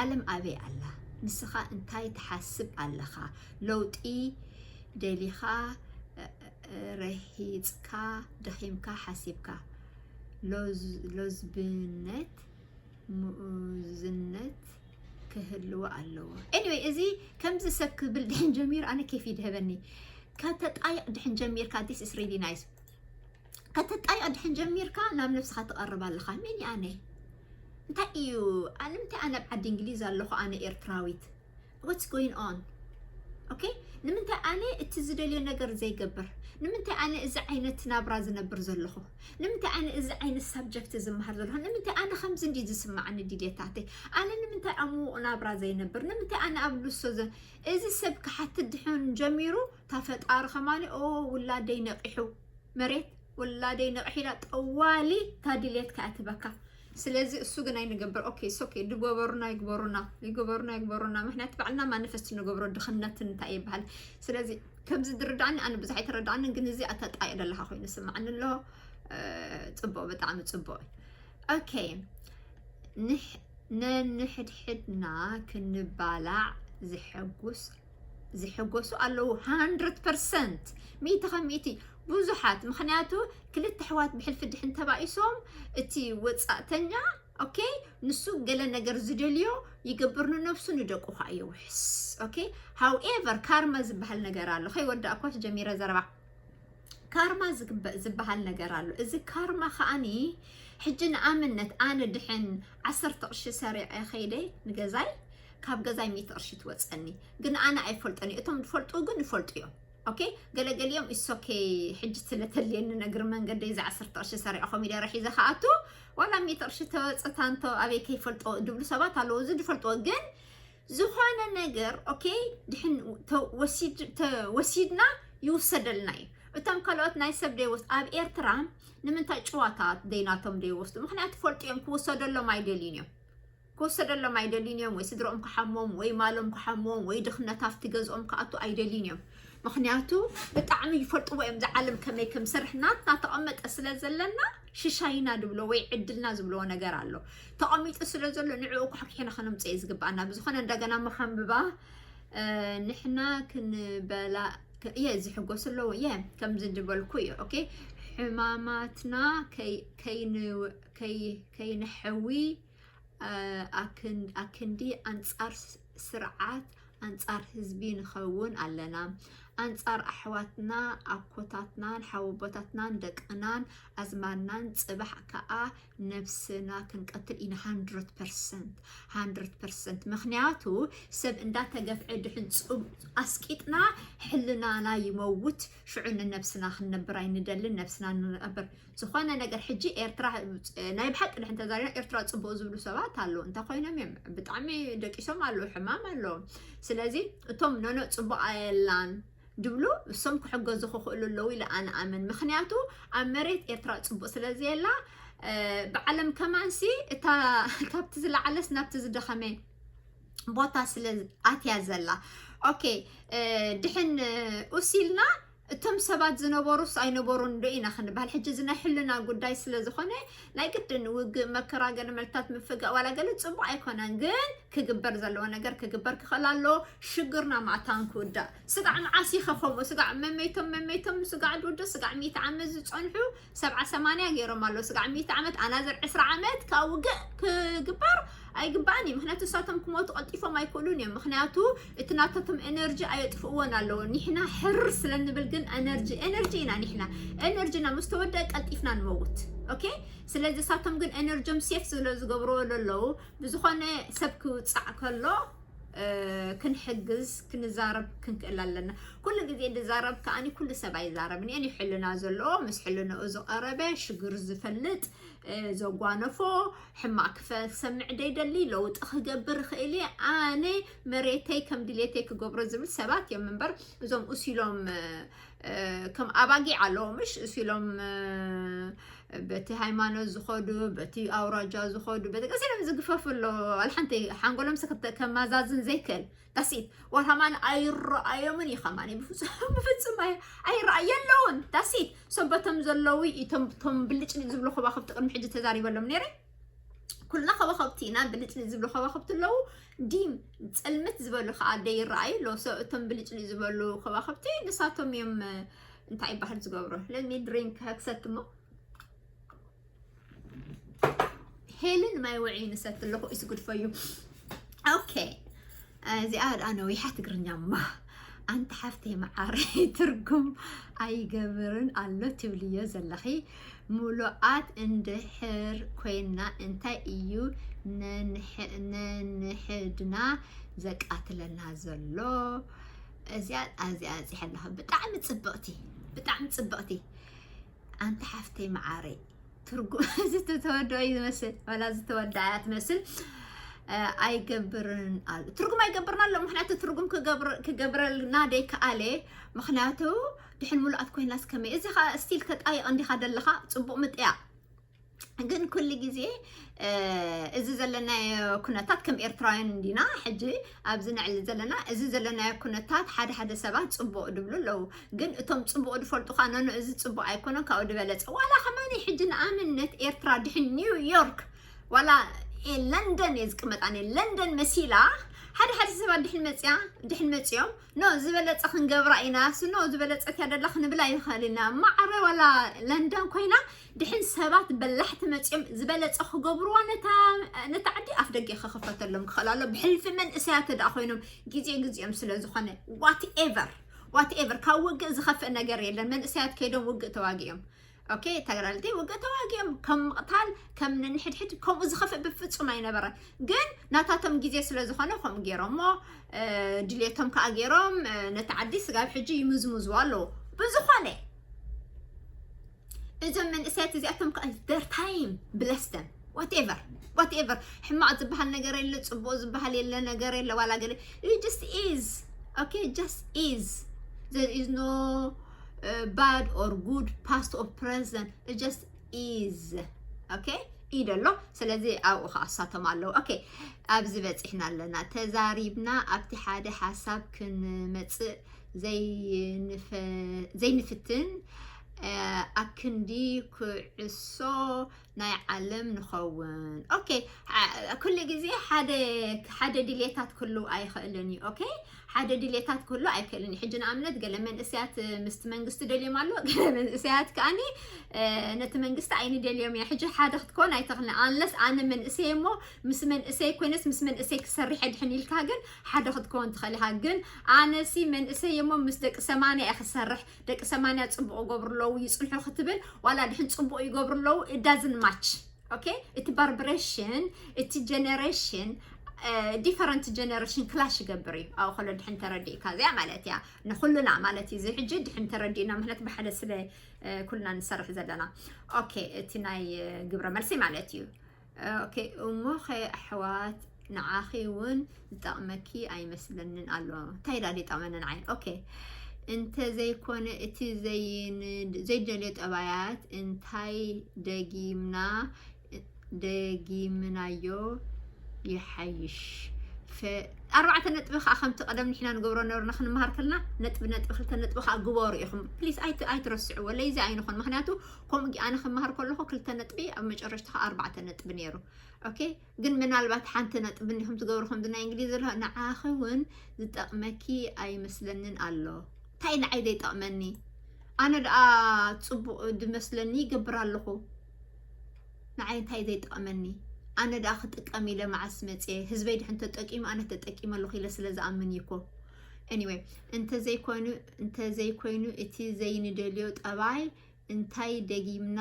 ዓለም ኣበይ ኣላ ንስኻ እንታይ ትሓስብ ኣለኻ ለውጢ ደሊኻ ረሂጽካ ደኺምካ ሓሲብካ ሎዝብነት ምኡዝነት ክህልዎ ኣለዎ anyway እዚ ከምዚ ሰብ ክብል ድሕን ጀሚሩ ኣነ ኬፍ ይድህበኒ ከተጣይቕ ድሕን ጀሚርካ this is really nice ከተጣይቕ ድሕን ጀሚርካ ናብ ነብስኻ ትቐርብ ኣለኻ መን ኣነ እንታይ እዩ ንምንታይ ኣነ ኣብ ዓዲ እንግሊዝ ኣለኹ ኣነ ኤርትራዊት what's going on okay ንምንታይ ኣነ እቲ ዝደልዮ ነገር ዘይገብር ንምንታይ ኣነ እዚ ዓይነት ናብራ ዝነብር ዘለኹ ንምንታይ ኣነ እዚ ዓይነት ሳብጀክት ዝመሃር ዘለኹ ንምንታይ ኣነ ከምዚ እንዲ ዝስማዓኒ ድልየታተይ ኣነ ንምንታይ ኣብ ምዉቕ ናብራ ዘይነብር ንምንታይ ኣነ ኣብ ልሶ እዚ ሰብ ክሓትት ድሕን ጀሚሩ እታ ፈጣሪ ከማኒ ኦ ውላደይ ነቒሑ መሬት ውላደይ ነቕሒላ ጠዋሊ እታ ድልየትካ እያ ትበካ ስለዚ እሱ ግን ኣይንገብር okay it's okay ድጎበሩና ይግበሩና ይግበሩና ይግበሩና ምክንያቱ ባዕልና ማኒፈስት ንገብሮ ድኽነትን እንታይ ይበሃል ስለዚ ከምዚ ድርዳዕኒ ኣነ ብዙሕ ኣይተረዳዕንን ግን እዚ ኣተጣየ ደለካ ኮይኑ ስማዕኒ ኣሎ ፅቡቅ ብጣዕሚ ፅቡቅ okay ነንሕድሕድና ክንባላዕ ዝሐጉስ ዝሕጎሱ ኣለዉ hundred percent ሚእቲ ካብ ሚእቲ ብዙሓት ምኽንያቱ ክልተ ኣሕዋት ብሕልፊ ድሕን ተባኢሶም እቲ ወፃእተኛ okay ንሱ ገለ ነገር ዝደልዮ ይገብር ንነብሱ ንደቁ ከዓ የውሕስ okay however ካርማ ዝበሃል ነገር ኣሎ ከይወዳእኳስ ጀሚረ ዘረባ ካርማ ዝበሃል ነገር ኣሎ እዚ ካርማ ከዓኒ ሕጂ ንኣብነት ኣነ ድሕን ዓሰርተ ቅርሺ ሰሪዐ ከይደ ንገዛይ ካብ ገዛይ ሚእቲ ቅርሺ ትወፀኒ ግን ኣነ ኣይፈልጦን እቶም ዝፈልጡ ግን ይፈልጡ እዮም okay ገለገሊኦም it's okay ሕጂ ስለተልየኒ ነግሪ መንገደይ እዚ ዓሰርተ ቅርሺ ሰሪዐ ኮሚደረ ሒዘ ከኣቱ ዋላ ሚእቲ ቅርሺ ተወፀታንቶ ኣበይ ከይፈልጦ ድብሉ ሰባት ኣለዉ እዚ ዝፈልጥዎ ግን ዝኾነ ነገር okay ድሕን ወሲድና ይውሰደልና እዩ እቶም ካልኦት ናይ ሰብ ደይወስ ኣብ ኤርትራ ንምንታይ ጭዋታት ደይናቶም ደይወስዱ ምክንያቱ ፈልጡ እዮም ክውሰደሎም ኣይደልዩን እዮም ክውሰደሎም ኣይደልዩን እዮም ወይ ስድሮኦም ክሓሞም ወይ ማሎም ክሓሞም ወይ ድኽነት ኣብቲ ገዝኦም ክኣቱ ኣይደልዩን እዮም ምክንያቱ ብጣዕሚ ይፈልጥዎ እዮም ዝዓለም ከመይ ከም ሰርሕ ናትና ተቐመጠ ስለ ዘለና ሽሻይና ድብሎ ወይ ዕድልና ዝብልዎ ነገር ኣሎ ተቐሚጡ ስለ ዘሎ ንዕኡ ኳሕኪሕና ከነምፅኦ እዩ ዝግባኣና ብዝኾነ እንደገና መኸንብባ ንሕና ክንበላ እየ ዝሕጎስ ኣለዎ እየ ከምዚ ዝበልኩ እዩ ኦኬ ሕማማትና ከይንሐዊ ኣክንዲ ኣንፃር ስርዓት ኣንፃር ህዝቢ ንኸውን ኣለና ኣንጻር ኣሕዋትና ኣኮታትናን ሓወቦታትናን ደቅናን ኣዝማድናን ጽባሕ ከኣ ነብስና ክንቀትል ኢና። Hundred percent hundred percent። ምክንያቱ ሰብ እንዳተገፍዐ ድሕን ኣስቂጥና ሕልናና ይመውት። ሽዑ ንነብስና ክንነብር ኣይንደልን። ነብስና ንነብር ዝኾነ ነገር ሕጂ ኤርትራ ናይ ብሓቂ ድሕን ተዛሪና ኤርትራ ጽቡቅ ዝብሉ ሰባት ኣለዉ። እንታይ ኮይኖም እዮም? ብጣዕሚ ደቂሶም ኣለዉ፣ ሕማም ኣለዎም። ስለዚ እቶም ኖኖ ጽቡቅ ኣየላን ድብሉ እሶም ክሕገዙ ክኽእሉ ኣለዉ ኢለ ኣነ ኣምን። ምክንያቱ ኣብ መሬት ኤርትራ ጽቡቅ ስለ ዘየላ ብዓለም ከማንሲ እታ ካብቲ ዝለዓለስ ናብቲ ዝደኸመ ቦታ ስለ ኣትያ ዘላ። ኦኬ ድሕን ኡሲልና እቶም ሰባት ዝነበሩስ ኣይነበሩን ዶ ኢና ክንበሃል? ሕጂ እዚ ናይ ሕልና ጉዳይ ስለ ዝኾነ ናይ ግድን ውግእ፣ መከራ፣ ገለ መልታት ምፍጋእ ዋላ ገለ ጽቡቕ ኣይኮነን። ግን ክግበር ዘለዎ ነገር ክግበር ክኽእል ኣለዎ። ሽግርና ማእታን ክውዳእ። ስጋዕ መዓስ ኢኸ ከምኡ? ስጋዕ መመይቶም መመይቶም ስጋዕ ድውድእ ስጋዕ ሚእቲ ዓመት ዝጸንሑ ሰብዓ ሰማንያ ገይሮም ኣለዉ። ስጋዕ ሚእቲ ዓመት ኣናዘር ዕስራ ዓመት ካብ ውግእ ክግበር ኣይግባእን እዩ። ምክንያቱ ንሳቶም ክሞቱ ቀልጢፎም ኣይክእሉን እዮም። ምክንያቱ እቲ ናታቶም ኤነርጂ ኣየጥፍእዎን ኣለዎ። ኒሕና ሕር ስለ ንብል ግን ኤነርጂ ኤነርጂ ኢና። ኒሕና ኤነርጂና ምስ ተወደአ ቀልጢፍና ንመውት። ኦኬ ስለዚ ንሳቶም ግን ኤነርጂም ሴፍ ስለ ዝገብርዎ ዘለዉ ብዝኾነ ሰብ ክውፃዕ ከሎ ክንሕግዝ ክንዛረብ ክንክእል ኣለና። ኩሉ ግዜ ዝዛረብ ከኣኒ ኩሉ ሰብ ኣይዛረብን እየ። ሕልና ዘለዎ ምስ ሕልንኡ ዝቐረበ ሽግር ዝፈልጥ ዘጓነፎ ሕማቅ ክሰምዕ ደይደሊ ለውጢ ክገብር ይኽእል እየ ኣነ መሬተይ ከም ድሌተይ ክገብሮ ዝብል ሰባት እዮም እምበር እዞም እሲሎም ከም ኣባጊዕ ኣለዎ ምሽ እሲሎም በቲ ሃይማኖት ዝኸዱ በቲ ኣውራጃ ዝኸዱ በቲ ቀሲሎም ዝግፈፉ ኣሎ ኣልሓንቲ ሓንጎሎም ከማዛዝን ዘይክእል ዳሲት ዋላ ከማን ኣይረኣዮምን እዩ ከማን ብፍፁም ብፍፁም ኣይረኣየ ኣለውን ዳሲት ሰበቶም ዘለዉ እቶም ቶም ብልጭ ዝብሉ ከዋክብቲ ቅድሚ ሕጂ ተዛሪበሎም ነይረ ኩልና ከዋክብቲ ኢና ብልጭ ዝብሉ ከዋክብቲ ኣለዉ ዲም ፅልምት ዝበሉ ከዓ ደይረኣዩ ኣለዉ እቶም ብልጭ ዝበሉ ከዋክብቲ ንሳቶም እዮም እንታይ ይበሃል ዝገብሩ ለሚ ድሪንክ ክሰትሞ ሄልን ማይ ውዒ ንሰት ኣለኹ ኢስ ጉድ ፎር ዩ ኦኬ እዚኣ ደኣ ነዊሓ ትግርኛ እማ ኣንቲ ሓፍተይ መዓረይ ትርጉም ኣይገብርን ኣሎ ትብልዮ ዘለኺ ሙሉኣት እንድሕር ኮይና እንታይ እዩ ነንሕድና ዘቃትለና ዘሎ እዚኣ ኣዚኣ ኣዚሐ ኣለኹ ብጣዕሚ ፅብቕቲ ብጣዕሚ ፅብቕቲ ኣንቲ ሓፍተይ መዓረይ ትርጉም ዝተወደኦ እዩ ዝመስል ወላ ዝተወደኣ እያ ትመስል ኣይገብርን ኣሎ ትርጉም ኣይገብርን ኣሎ ምክንያቱ ትርጉም ክገብረልና ደይከኣለ ምክንያቱ ድሕን ሙሉኣት ኮይናስ ከመይ እዚ ከዓ ስቲል ተጣይቕ እንዲኻ ደለኻ ፅቡቅ ምጥያ ግን ኩሉ ግዜ እዚ ዘለናዮ ኩነታት ከም ኤርትራውያን እንዲና ሕጂ ኣብዚ ንዕሊ ዘለና እዚ ዘለናዮ ኩነታት ሓደ ሓደ ሰባት ፅቡቅ ድብሉ ኣለዉ ግን እቶም ፅቡቅ ድፈልጡ ከዓ ነኖ እዚ ፅቡቅ ኣይኮነን ካብኡ ድበለፀ ዋላ ከማኒ ሕጂ ንኣብነት ኤርትራ ድሕን ኒውዮርክ ዋላ ለንደን እየ ዝቅመጣ ለንደን መሲላ ሓደ ሓደ ሰባት ድሕን መፅያ ድሕን መፅዮም ኖ ዝበለፀ ክንገብራ ኢና ስኖ ዝበለፀት እያ ደላ ክንብላ ይኽእል ኢና ማዕረ ዋላ ለንደን ኮይና ድሕን ሰባት በላሕቲ መፅዮም ዝበለፀ ክገብርዋ ነታ ዓዲ ኣፍ ደገ ክኽፈተሎም ክኽእል ኣሎ ብሕልፊ መንእሰያት ደኣ ኮይኖም ግዜ ግዜኦም ስለ ዝኾነ ዋትኤቨር ዋትኤቨር ካብ ውግእ ዝኸፍእ ነገር የለን መንእሰያት ከይዶም ውግእ ተዋጊኦም ኦኬ ተጋዳልቲ ውግእ ተዋጊኦም ከም ምቕታል ከም ንንሕድሕድ ከምኡ ዝኸፍእ ብፍፁም ኣይነበረን ግን ናታቶም ግዜ ስለ ዝኾነ ከምኡ ገይሮሞ ድሌቶም ከዓ ገይሮም ነቲ ዓዲ ስጋብ ሕጂ ይምዝምዝዋ ኣለዉ ብዝኾነ እዞም መንእሰያት እዚኣቶም ከዓ their time bless them whatever whatever ሕማቕ ዝበሃል ነገር የለ ፅቡቅ ዝበሃል የለ ነገር የለ ዋላ ገለ just is okay just is there is no uh, bad or good past or present it just is okay ኢደ ኣሎ ስለዚ ኣብኡ ከዓ እሳቶም ኣለዉ okay ኣብዚ በፂሕና ኣለና ተዛሪብና ኣብቲ ሓደ ሓሳብ ክንመፅእ ዘይንፍትን ኣክንዲ ኩዕሶ ናይ ዓለም ንኸውን okay ኩሉ ግዜ ሓደ ሓደ ድሌታት ክህልው ኣይኽእልን እዩ okay ሓደ ድሌታት ክህሉ ኣይክእልን እዩ። ሕጂ ንኣብነት ገለ መንእሰያት ምስቲ መንግስቲ ደልዮም ኣሎ፣ ገለ መንእሰያት ከኣኒ ነቲ መንግስቲ ኣይንደልዮም ኢና። ሕጂ ሓደ ክትከውን ኣይትኽእልን። ኣንለስ ኣነ መንእሰይ እሞ ምስ መንእሰይ ኮይነስ ምስ መንእሰይ ክሰርሕ ድሕን ኢልካ ግን ሓደ ክትከውን ትኽእል ኢኻ። ግን ኣነሲ መንእሰይ እሞ ምስ ደቂ ሰማንያ እየ ክሰርሕ፣ ደቂ ሰማንያ ጽቡቕ ይገብሩ ኣለዉ ይጽንሑ ክትብል ዋላ ድሕን ጽቡቕ ይገብሩ ኣለዉ እዳዝን ማች። ኦኬ፣ እቲ ባርብሬሽን እቲ ጀነሬሽን ዲፈረንት ጀነሬሽን ክላሽ ይገብር እዩ። ኣብኡ ከሎ ድሕን ተረዲእካ እዚኣ ማለት እያ ንኩልና ማለት እዩ። እዚ ሕጂ ድሕን ተረዲእና ምክንያት ብሓደ ስለ ኩልና ንሰርሕ ዘለና። ኦኬ፣ እቲ ናይ ግብረ መልሲ ማለት እዩ። ኦኬ፣ እሞ ኸ ኣሕዋት ንዓኺ እውን ዝጠቕመኪ ኣይመስለንን ኣሎ። እንታይ ዳ ይጠቕመኒ ንዓይ? ኦኬ፣ እንተዘይኮነ እቲ ዘይደልዮ ጠባያት እንታይ ደጊምና ደጊምናዮ ይሓይሽ። ኣርባዕተ ነጥቢ ከዓ ከምቲ ቀደም ንሕና ንገብሮ ነበርና ክንመሃር ከልና ነጥቢ ነጥቢ ክልተ ነጥቢ ከዓ ግበሩ ኢኹም ፕሊስ ኣይትረስዕዎ። ለይዚ ኣይንኾን ምክንያቱ ከምኡ ኣነ ክመሃር ከለኹ ክልተ ነጥቢ ኣብ መጨረሽታ ከዓ ኣርባዕተ ነጥቢ ነይሩ። ኦኬ፣ ግን ምናልባት ሓንቲ ነጥቢ እንዲኹም ትገብሩ ከምዚ ናይ እንግሊዝ ዘሎ ንዓኺ እውን ዝጠቕመኪ ኣይመስለንን ኣሎ። እንታይ ንዓይ ዘይጠቕመኒ? ኣነ ደኣ ጽቡቕ ድመስለኒ ይገብር ኣለኹ። ንዓይ እንታይ ዘይጠቕመኒ? ኣነ ደኣ ክጥቀም ኢለ መዓስ መጽየ? ህዝበይ ድሕን ተጠቂሙ ኣነ ተጠቂመ ኣለኹ ኢለ ስለ ዝኣምን እዩ እኮ። ኤኒወይ፣ እንተዘይኮይኑ እንተዘይኮይኑ እቲ ዘይንደልዮ ጠባይ እንታይ ደጊምና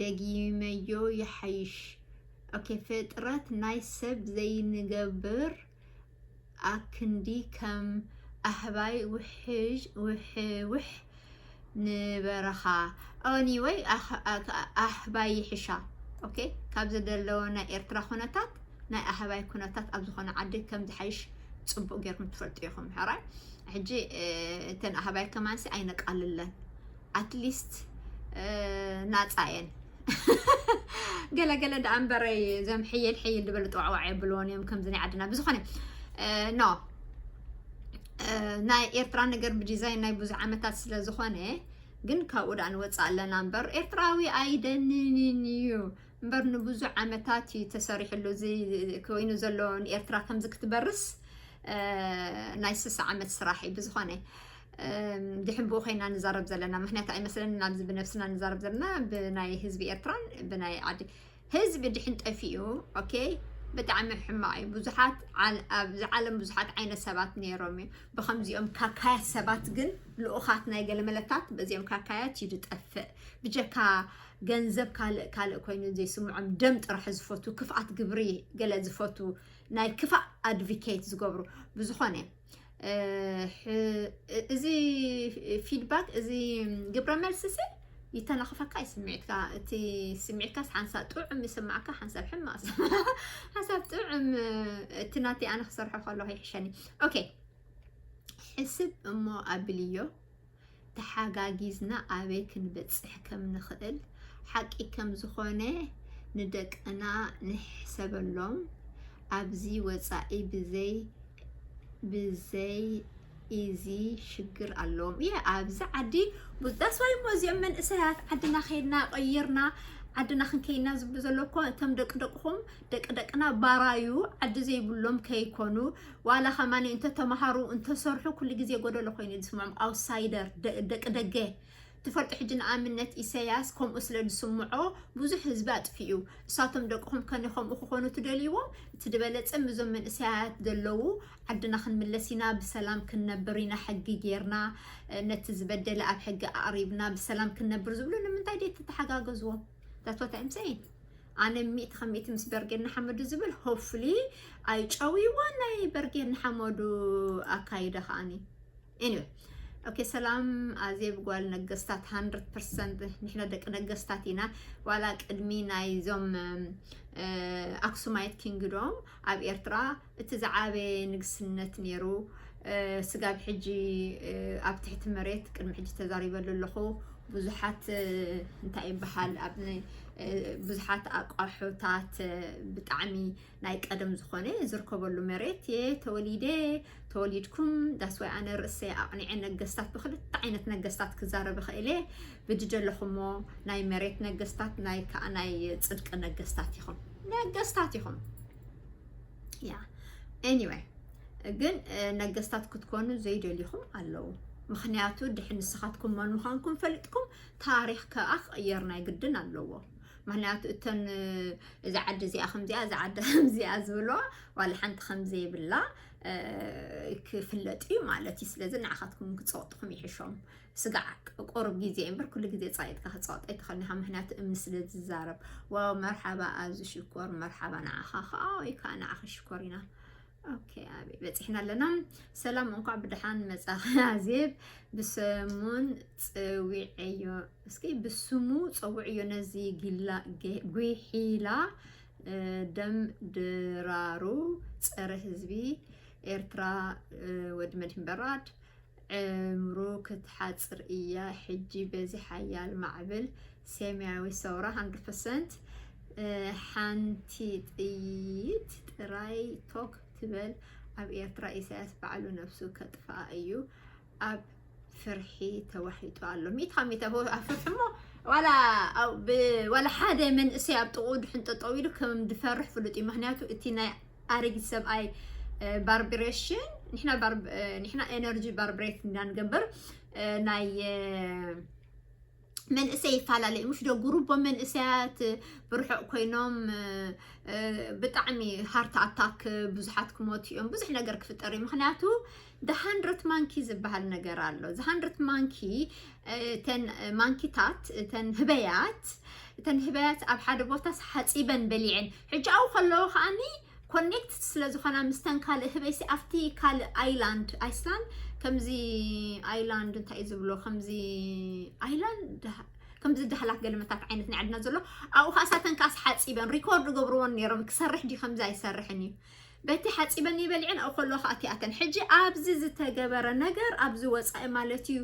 ደጊመዮ ይሓይሽ። ኦኬ፣ ፍጥረት ናይ ሰብ ዘይንገብር ኣክንዲ ከም ኣህባይ ውሕጅ ውሕውሕ ንበረኻ። ኦኒወይ ኣህባይ ይሕሻ። ኦኬ፣ ካብ ዘደለዎ ናይ ኤርትራ ኩነታት ናይ ኣህባይ ኩነታት ኣብ ዝኾነ ዓዲ ከም ዝሓይሽ ጽቡቕ ጌርኩም ትፈልጡ ኢኹም። ሕራይ ሕጂ እተን ኣህባይ ከማንሲ ኣይነቃልለን ኣትሊስት ናጻ እየን። ገለገለ ደኣ እምበረይ ዘም ሕይል ሕይል ዝበሉ ጠዋዕዋዕ የብልዎን እዮም ከምዚ ናይ ዓድና። ብዝኾነ ኖ ናይ ኤርትራ ነገር ብዲዛይን ናይ ብዙሕ ዓመታት ስለ ዝኾነ ግን ካብኡ ደኣ ንወፅእ ኣለና እምበር ኤርትራዊ ኣይደንንን እዩ። እምበር ንብዙሕ ዓመታት እዩ ተሰሪሕሉ እዚ ኮይኑ ዘሎ ንኤርትራ ከምዚ ክትበርስ ናይ ስሳ ዓመት ስራሕ እዩ። ብዝኾነ ድሕን ብኡ ኮይና ንዛረብ ዘለና ምክንያት ኣይመስለንን። ኣብዚ ብነብስና ንዛረብ ዘለና ብናይ ህዝቢ ኤርትራን ብናይ ዓዲ ህዝቢ ድሕን ጠፊኡ ኦኬ ብጣዕሚ ሕማቕ እዩ። ብዙሓት ኣብዚ ዓለም ብዙሓት ዓይነት ሰባት ነይሮም እዩ። ብከምዚኦም ካካያት ሰባት ግን ልኡኻት ናይ ገለመለታት በዚኦም ካካያት እዩ ዝጠፍእ። ብጀካ ገንዘብ ካልእ ካልእ ኮይኑ ዘይስምዖም ደም ጥራሕ ዝፈቱ ክፍኣት ግብሪ ገለ ዝፈቱ ናይ ክፋእ ኣድቮኬት ዝገብሩ ብዝኾነ እዚ ፊድባክ እዚ ግብረ መልስሲ ይተናኽፈካ እዩ ስምዒትካ። እቲ ስምዒትካስ ሓንሳብ ጥዑም ይስማዕካ ሓንሳብ ሕማቕ ሓንሳብ ጥዑም። እቲ ናተይ ኣነ ክሰርሖ ከለኹ ይሕሸኒ። ኦኬ ሕስብ እሞ ኣብልዮ ተሓጋጊዝና ኣበይ ክንበጽሕ ከም ንኽእል ሓቂ ከም ዝኾነ ንደቅና ንሕሰበሎም። ኣብዚ ወጻኢ ብዘይ ብዘይ ኢዚ ሽግር ኣለዎም እየ ኣብዚ ዓዲ። ዳስዋይ እሞ እዚኦም መንእሰያት ዓድና ከይድና ቀይርና ዓድና ክንከይድና ዝብሉ ዘሎ እኮ እቶም ደቂ ደቅኹም ደቂ ደቅና ባራዩ ዓዲ ዘይብሎም ከይኮኑ ዋላ ከማን እንተተምሃሩ እንተሰርሑ ኩሉ ግዜ ጎደሎ ኮይኑ ዝስምዖም ኣውትሳይደር ደቂ ደገ ትፈልጡ ሕጂ ንኣብነት ኢሰያስ ከምኡ ስለ ዝስምዖ ብዙሕ ህዝቢ ኣጥፊኡ። እሳቶም ደቅኹም ከኒ ከምኡ ክኾኑ ትደልይዎም? እቲ ዝበለጸ ምዞም መንእሰያት ዘለዉ ዓድና ክንምለስ ኢና፣ ብሰላም ክንነብር ኢና፣ ሕጊ ጌርና ነቲ ዝበደለ ኣብ ሕጊ ኣቕሪብና ብሰላም ክንነብር ዝብሉ ንምንታይ ደይ ተተሓጋገዝዎም? That's what I'm saying። ኣነ ሚእቲ ከም ሚእቲ ምስ በርጌድ ንሓመዱ ዝብል ሆፍሊ ኣይጨውይዎን ናይ በርጌድ ንሓመዱ ኣካይደ ከኣኒ። Anyway okay ሰላም ኣዜብ ጓል ነገስታት hundred percent ንሕና ደቂ ነገስታት ኢና። ዋላ ቅድሚ ናይዞም ኣክሱማይት ኪንግዶም ኣብ ኤርትራ እቲ ዝዓበየ ንግስነት ነይሩ። ስጋብ ሕጂ ኣብ ትሕቲ መሬት ቅድሚ ሕጂ ተዛሪበሉ ኣለኹ። ብዙሓት እንታይ ይበሃል ኣብ ብዙሓት ኣቋሑታት ብጣዕሚ ናይ ቀደም ዝኾነ ዝርከበሉ መሬት እየ ተወሊደ ተወሊድኩም ዳስዋይ ኣነ ርእሰይ ኣቕኒዐ ነገስታት ብክልተ ዓይነት ነገስታት ክዛረብ እኽእል እየ። ብድደለኹሞ ናይ መሬት ነገስታት ናይ ከዓ ናይ ፅድቂ ነገስታት ኢኹም ነገስታት ኢኹም። ያ anyway ግን ነገስታት ክትኮኑ ዘይደልኹም ኣለዉ። ምኽንያቱ ድሕን ንስኻትኩም መን ምዃንኩም ፈሊጥኩም ታሪኽ ከኣ ክቕየር ናይ ግድን ኣለዎ። ምኽንያቱ እተን እዛ ዓዲ እዚኣ ከምዚኣ፣ እዛ ዓዲ ከምዚኣ ዝብሎ ዋላ ሓንቲ ከምዘይብላ ክፍለጥ እዩ ማለት እዩ። ስለዚ ንዓኻትኩም ክፀቕጥኹም ይሕሾም። ስጋዕ ቁሩብ ግዜ እምበር ኩሉ ግዜ ፃይጥካ ክፃወጥ ኣይትኽእልን ኢኻ። ምኽንያቱ እምኒ ስለ ዝዛረብ። ዋው መርሓባ ኣዙ ሽኮር፣ መርሓባ ንዓኻ ከዓ ወይ ከዓ ንዓኺ ሽኮር ኢና። ኦኬ ኣበይ በፂሕና ኣለና? ሰላም እንኳዕ ብደሓን መፃኺ ኣዜብ። ብሰሙን ፅዊዐዮ እስኪ ብስሙ ፀውዕዮ ነዚ ጊላ ጒሒላ ደም ድራሩ ፀረ ህዝቢ ኤርትራ ወዲ መድህን በራድ። ዕምሩ ክትሓጽር እያ ሕጂ በዚ ሓያል ማዕበል ሰማያዊ ሰውራ። ሓንቲ ጥይት ጥራይ ቶክ ትበል ኣብ ኤርትራ ኢሳያስ ባዕሉ ነብሱ ከጥፍኣ እዩ ኣብ ፍርሒ ተዋሒጡ ኣሎ። ሚእቲ ካብ ሚእቲ ኣብ ፍርሒ እሞ ዋላ ሓደ መንእሰይ ኣብ ጥቕኡ ድሕን ጠጠው ኢሉ ከም ድፈርሕ ፍሉጥ እዩ። ምክንያቱ እቲ ናይ ኣረጊት ሰብኣይ ባርብሬሽን ንሕና ኤነርጂ ባርብሬት እንዳንገብር ናይ መንእሰይ ይፈላለ እዩ። ምሽ ዶ ጉሩቦ መንእሰያት ብርሑቕ ኮይኖም ብጣዕሚ ሃርት ኣታክ ብዙሓት ክሞቱ እዮም። ብዙሕ ነገር ክፍጠር እዩ። ምክንያቱ ሃንድረት ማንኪ ዝበሃል ነገር ኣሎ። ሃንድረት ማንኪ እተን ማንኪታት እተን ህበያት እተን ህበያት ኣብ ሓደ ቦታ ሓፂበን በሊዐን ሕጂ ኣው ከለዎ ከዓኒ ኮኔክት ስለ ዝኾና ምስተን ካልእ ህበይሲ ኣብቲ ካልእ ኣይላንድ ኣይስላንድ ከምዚ ኣይላንድ እንታይ እዩ ዝብሎ ከምዚ ኣይላንድ ከምዚ ዳህላክ ገለመታት ዓይነት ናይ ዓድና ዘሎ ኣብኡ ከዓ ሳተን ከዓ ሓፂበን ሪኮርድ ገብርዎን ነይሮም። ክሰርሕ ድዩ ከምዚ ኣይሰርሕን እዩ በቲ ሓፂበን ይበልዕን ኣብኡ ከለዋ ከዓ እቲኣተን ሕጂ ኣብዚ ዝተገበረ ነገር ኣብዚ ወፃኢ ማለት እዩ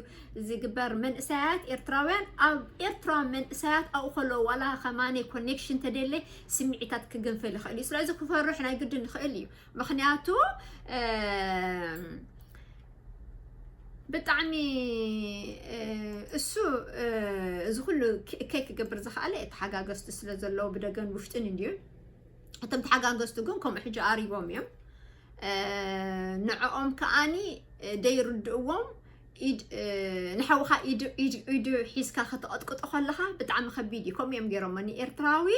ዝግበር መንእሰያት ኤርትራውያን ኣብ ኤርትራ መንእሰያት ኣብኡ ከለዉ ዋላ ከማነ ኮኔክሽን ተደለ ስምዒታት ክግንፍል ይኽእል እዩ። ስለዚ ክፈርሕ ናይ ግድን ይኽእል እዩ። ምክንያቱ ብጣዕሚ እሱ እዚ ኩሉ ከይ ክገብር ዝኸኣለ ተሓጋገዝቲ ስለ ዘለዉ ብደገን ውሽጥን እንድዩ። እቶም ተሓጋገዝቲ ግን ከምኡ ሕጂ ኣሪቦም እዮም። ንዕኦም ከዓኒ ደይርድእዎም ንሓውኻ ኢዱ ሒዝካ ከተቐጥቅጦ ከለኻ ብጣዕሚ ከቢድ እዩ። ከምኡ እዮም ገይሮሞ ንኤርትራዊ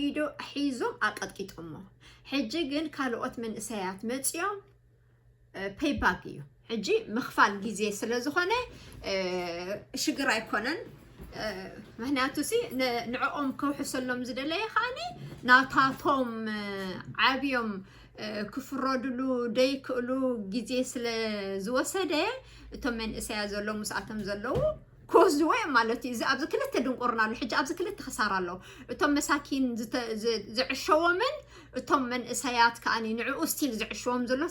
ኢዱ ሒዞም ኣቀጥቂጦሞ። ሕጂ ግን ካልኦት መንእሰያት መፅዮም ፔይባክ እዩ። ሕጂ ምኽፋል ግዜ ስለ ዝኾነ ሽግር ኣይኮነን። ምክንያቱ ሲ ንዕኦም ከውሕሰሎም ዝደለየ ከዓኒ ናታቶም ዓብዮም ክፍረድሉ ደይክእሉ ግዜ ስለ ዝወሰደ እቶም መንእሰያ ዘለዉ ምስኣቶም ዘለዉ ኮዝዎ ማለት እዩ። እዚ ኣብዚ ክልተ ድንቁርና ኣሎ። ሕጂ ኣብዚ ክልተ ክሳራ ኣሎ። እቶም መሳኪን ዝዕሸዎምን እቶም መንእሰያት ከዓኒ ንዕኡ ስቲል ዝዕሸዎም ዘሎ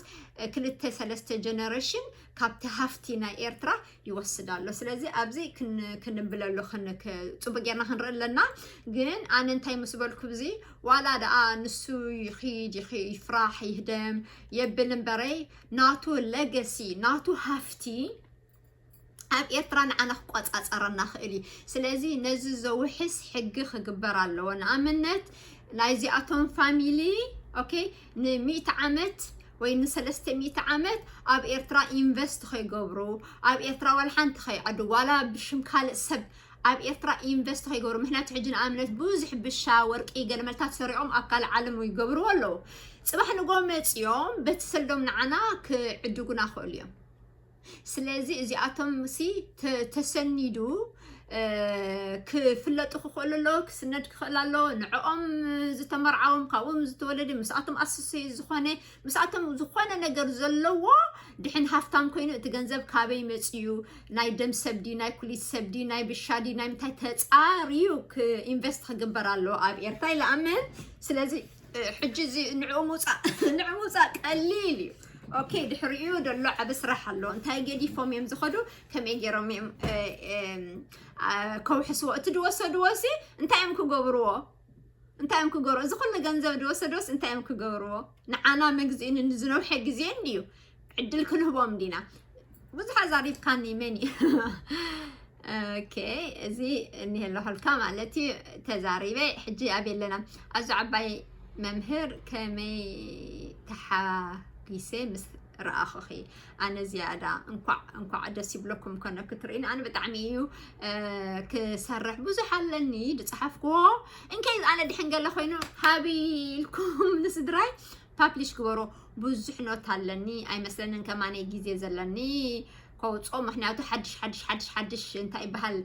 ክልተ ሰለስተ ጀነሬሽን ካብቲ ሃፍቲ ናይ ኤርትራ ይወስድ ኣሎ። ስለዚ ኣብዚ ክንብለሉ ፅቡቅ ጌርና ክንርኢ ኣለና። ግን ኣነ እንታይ ምስ በልኩ ብዚ ዋላ ደኣ ንሱ ይኺድ ይፍራሕ ይህደም የብል እምበረይ ናቱ ለገሲ ናቱ ሃፍቲ ኣብ ኤርትራ ንዓና ክቆጻጸረና ክእል እዩ። ስለዚ ነዚ ዘውሕስ ሕጊ ክግበር ኣለዎ። ንኣብነት ናይዚኣቶም ፋሚሊ ኦኬ ንሚእቲ ዓመት ወይ ንሰለስተ ሚእቲ ዓመት ኣብ ኤርትራ ኢንቨስት ከይገብሩ ኣብ ኤርትራ ዋላ ሓንቲ ከይዓዱ ዋላ ብሽም ካልእ ሰብ ኣብ ኤርትራ ኢንቨስት ከይገብሩ። ምክንያቱ ሕጂ ንኣብነት ብዙሕ ብሻ ወርቂ ገለመልታት ሰሪዖም ኣብ ካልእ ዓለም ይገብርዎ ኣለዉ። ፅባሕ ንጎ መፅዮም በቲ ሰልዶም ንዓና ክዕድጉና ክእሉ እዮም። ስለዚ እዚኣቶም ሲ ተሰኒዱ ክፍለጡ ክኽእሉ ኣለዎ፣ ክስነድ ክኽእል ኣለዎ። ንዕኦም ዝተመርዓዎም ካብኦም ዝተወለደ ምስኣቶም ኣሰሰዩ ዝኾነ ምስኣቶም ዝኾነ ነገር ዘለዎ ድሕን ሃፍታም ኮይኑ እቲ ገንዘብ ካበይ መፅዩ ናይ ደም ሰብ ድዩ ናይ ኩሊት ሰብ ድዩ ናይ ብሻ ድዩ ናይ ምንታይ ተፃርዩ ኢንቨስት ክግበር ኣለዎ ኣብ ኤርትራ ኢለ ኣምን። ስለዚ ሕጂ እዚ ንዕኡ ምውፃእ ንዕኡ ምውፃእ ቀሊል እዩ። ኦኬ ድሕሪኡ ደሎ ዓበ ስራሕ ኣሎ። እንታይ ገዲፎም እዮም ዝኸዱ? ከመይ ገይሮም እዮም ከውሕስዎ? እቲ ድወሰድዎ ሲ እንታይ እዮም ክገብርዎ? እንታይ እዮም ክገብርዎ? እዚ ኩሉ ገንዘብ ድወሰድዎስ እንታይ እዮም ክገብርዎ? ንዓና መግዝእን ንዝነውሐ ግዜ እንድዩ ዕድል ክንህቦም ዲና? ብዙሕ ኣዛሪብካኒ መኒ ኦኬ እዚ እኒሀ ኣለኹልካ ማለት እዩ። ተዛሪበ ሕጂ ኣብ የለና ኣዙ ዓባይ መምህር ከመይ ተሓጊሰ ምስ ረኣኽኺ። ኣነ ዝያዳ እንኳዕ እንኳዕ ደስ ይብለኩም ኮነ ክትርእኒ። ኣነ ብጣዕሚ እዩ ክሰርሕ ብዙሕ ኣለኒ ዝፀሓፍክዎ። እንከይ ኣነ ድሕን ገለ ኮይኑ ሃቢ ኢልኩም ንስድራይ ፓብሊሽ ግበሮ። ብዙሕ ኖት ኣለኒ ኣይመስለንን ከማነይ ግዜ ዘለኒ ከውፅኦ። ምክንያቱ ሓድሽ ሓድሽ ሓድሽ ሓድሽ እንታይ ይበሃል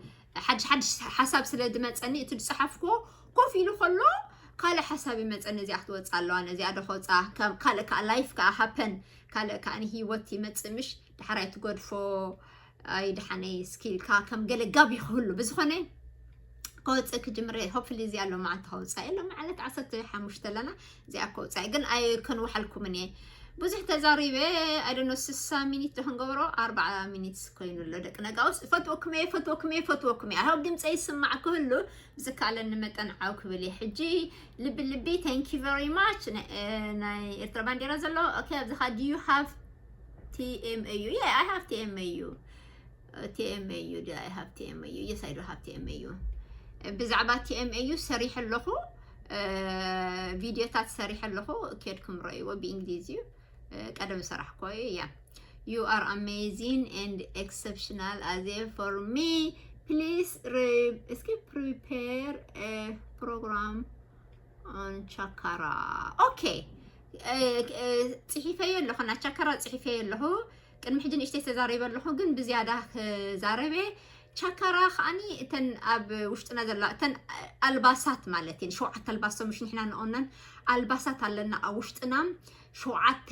ሓድሽ ሓድሽ ሓሳብ ስለ ዝመፀኒ እቲ ዝፀሓፍክዎ ኮፍ ኢሉ ከሎ ካልእ ሓሳብ ይመፀኒ። እዚኣ ክትወፅእ ኣለዋ፣ ነዚኣ ዶ ከውፅኣ፣ ካልእ ከዓ ላይፍ ከዓ ሃፐን፣ ካልእ ከዓ ንህይወት ይመፅእ ምሽ ዳሕራይ ትገድፎ ኣይድሓነይ ስኪልካ ከም ገለ ጋብ ይክህሉ ብዝኾነ ከወፅእ ክጅምረ ሆፕፍሊ እዚ ኣሎ መዓልቲ ከውፃእ የሎ መዓለት ዓሰርተ ሓሙሽተ ኣለና። እዚኣ ከውፃእ ግን ኣይከንውሓልኩምን እየ። ብዙሕ ተዛሪበ። ኣይደኖ ስሳ ሚኒት ዶ ክንገብሮ ኣርባዓ ሚኒት ኮይኑ ኣሎ። ደቂ ነጋውስ ፈትወኩም እየ ፈትወኩም እየ ፈትወኩም እየ። ኣሆብ ድምፀ ይስማዕ ክህሉ ብዝከኣለኒ መጠን ዓው ክብል እየ። ሕጂ ልቢ ልቢ thank you very much። ናይ ኤርትራ ባንዴራ ዘሎ ኦኬ። ኣብዚ ካ do you have T M A U? Yeah, I have T M A U. T M A U, do I have T M A U? Yes, I do have T M A U. ብዛዕባ T M A U ሰሪሐ ኣለኹ። ቪዲዮታት ሰሪሐ ኣለኹ። ኬድኩም ረእይዎ ብእንግሊዝ እዩ። ቀደም ሰራሕኮ እዩ። Yeah, you are amazing and exceptional as for me. Please እስኪ prepare program on ቻካራ። ኦኬ፣ ፅሒፈዮ ኣለኹ፣ ና ቻካራ ፅሒፈዮ ኣለኹ። ቅድሚ ሕጂ ንእሽተይ ተዛሪበ ኣለኹ፣ ግን ብዝያዳ ክዛረበ ቻካራ ከዓኒ እተን ኣብ ውሽጥና ዘላ እተን ኣልባሳት ማለት እየን። ሸውዓተ ኣልባሶ ምሽ ንሕና ንኦነን ኣልባሳት ኣለና ኣብ ውሽጥና ሸውዓተ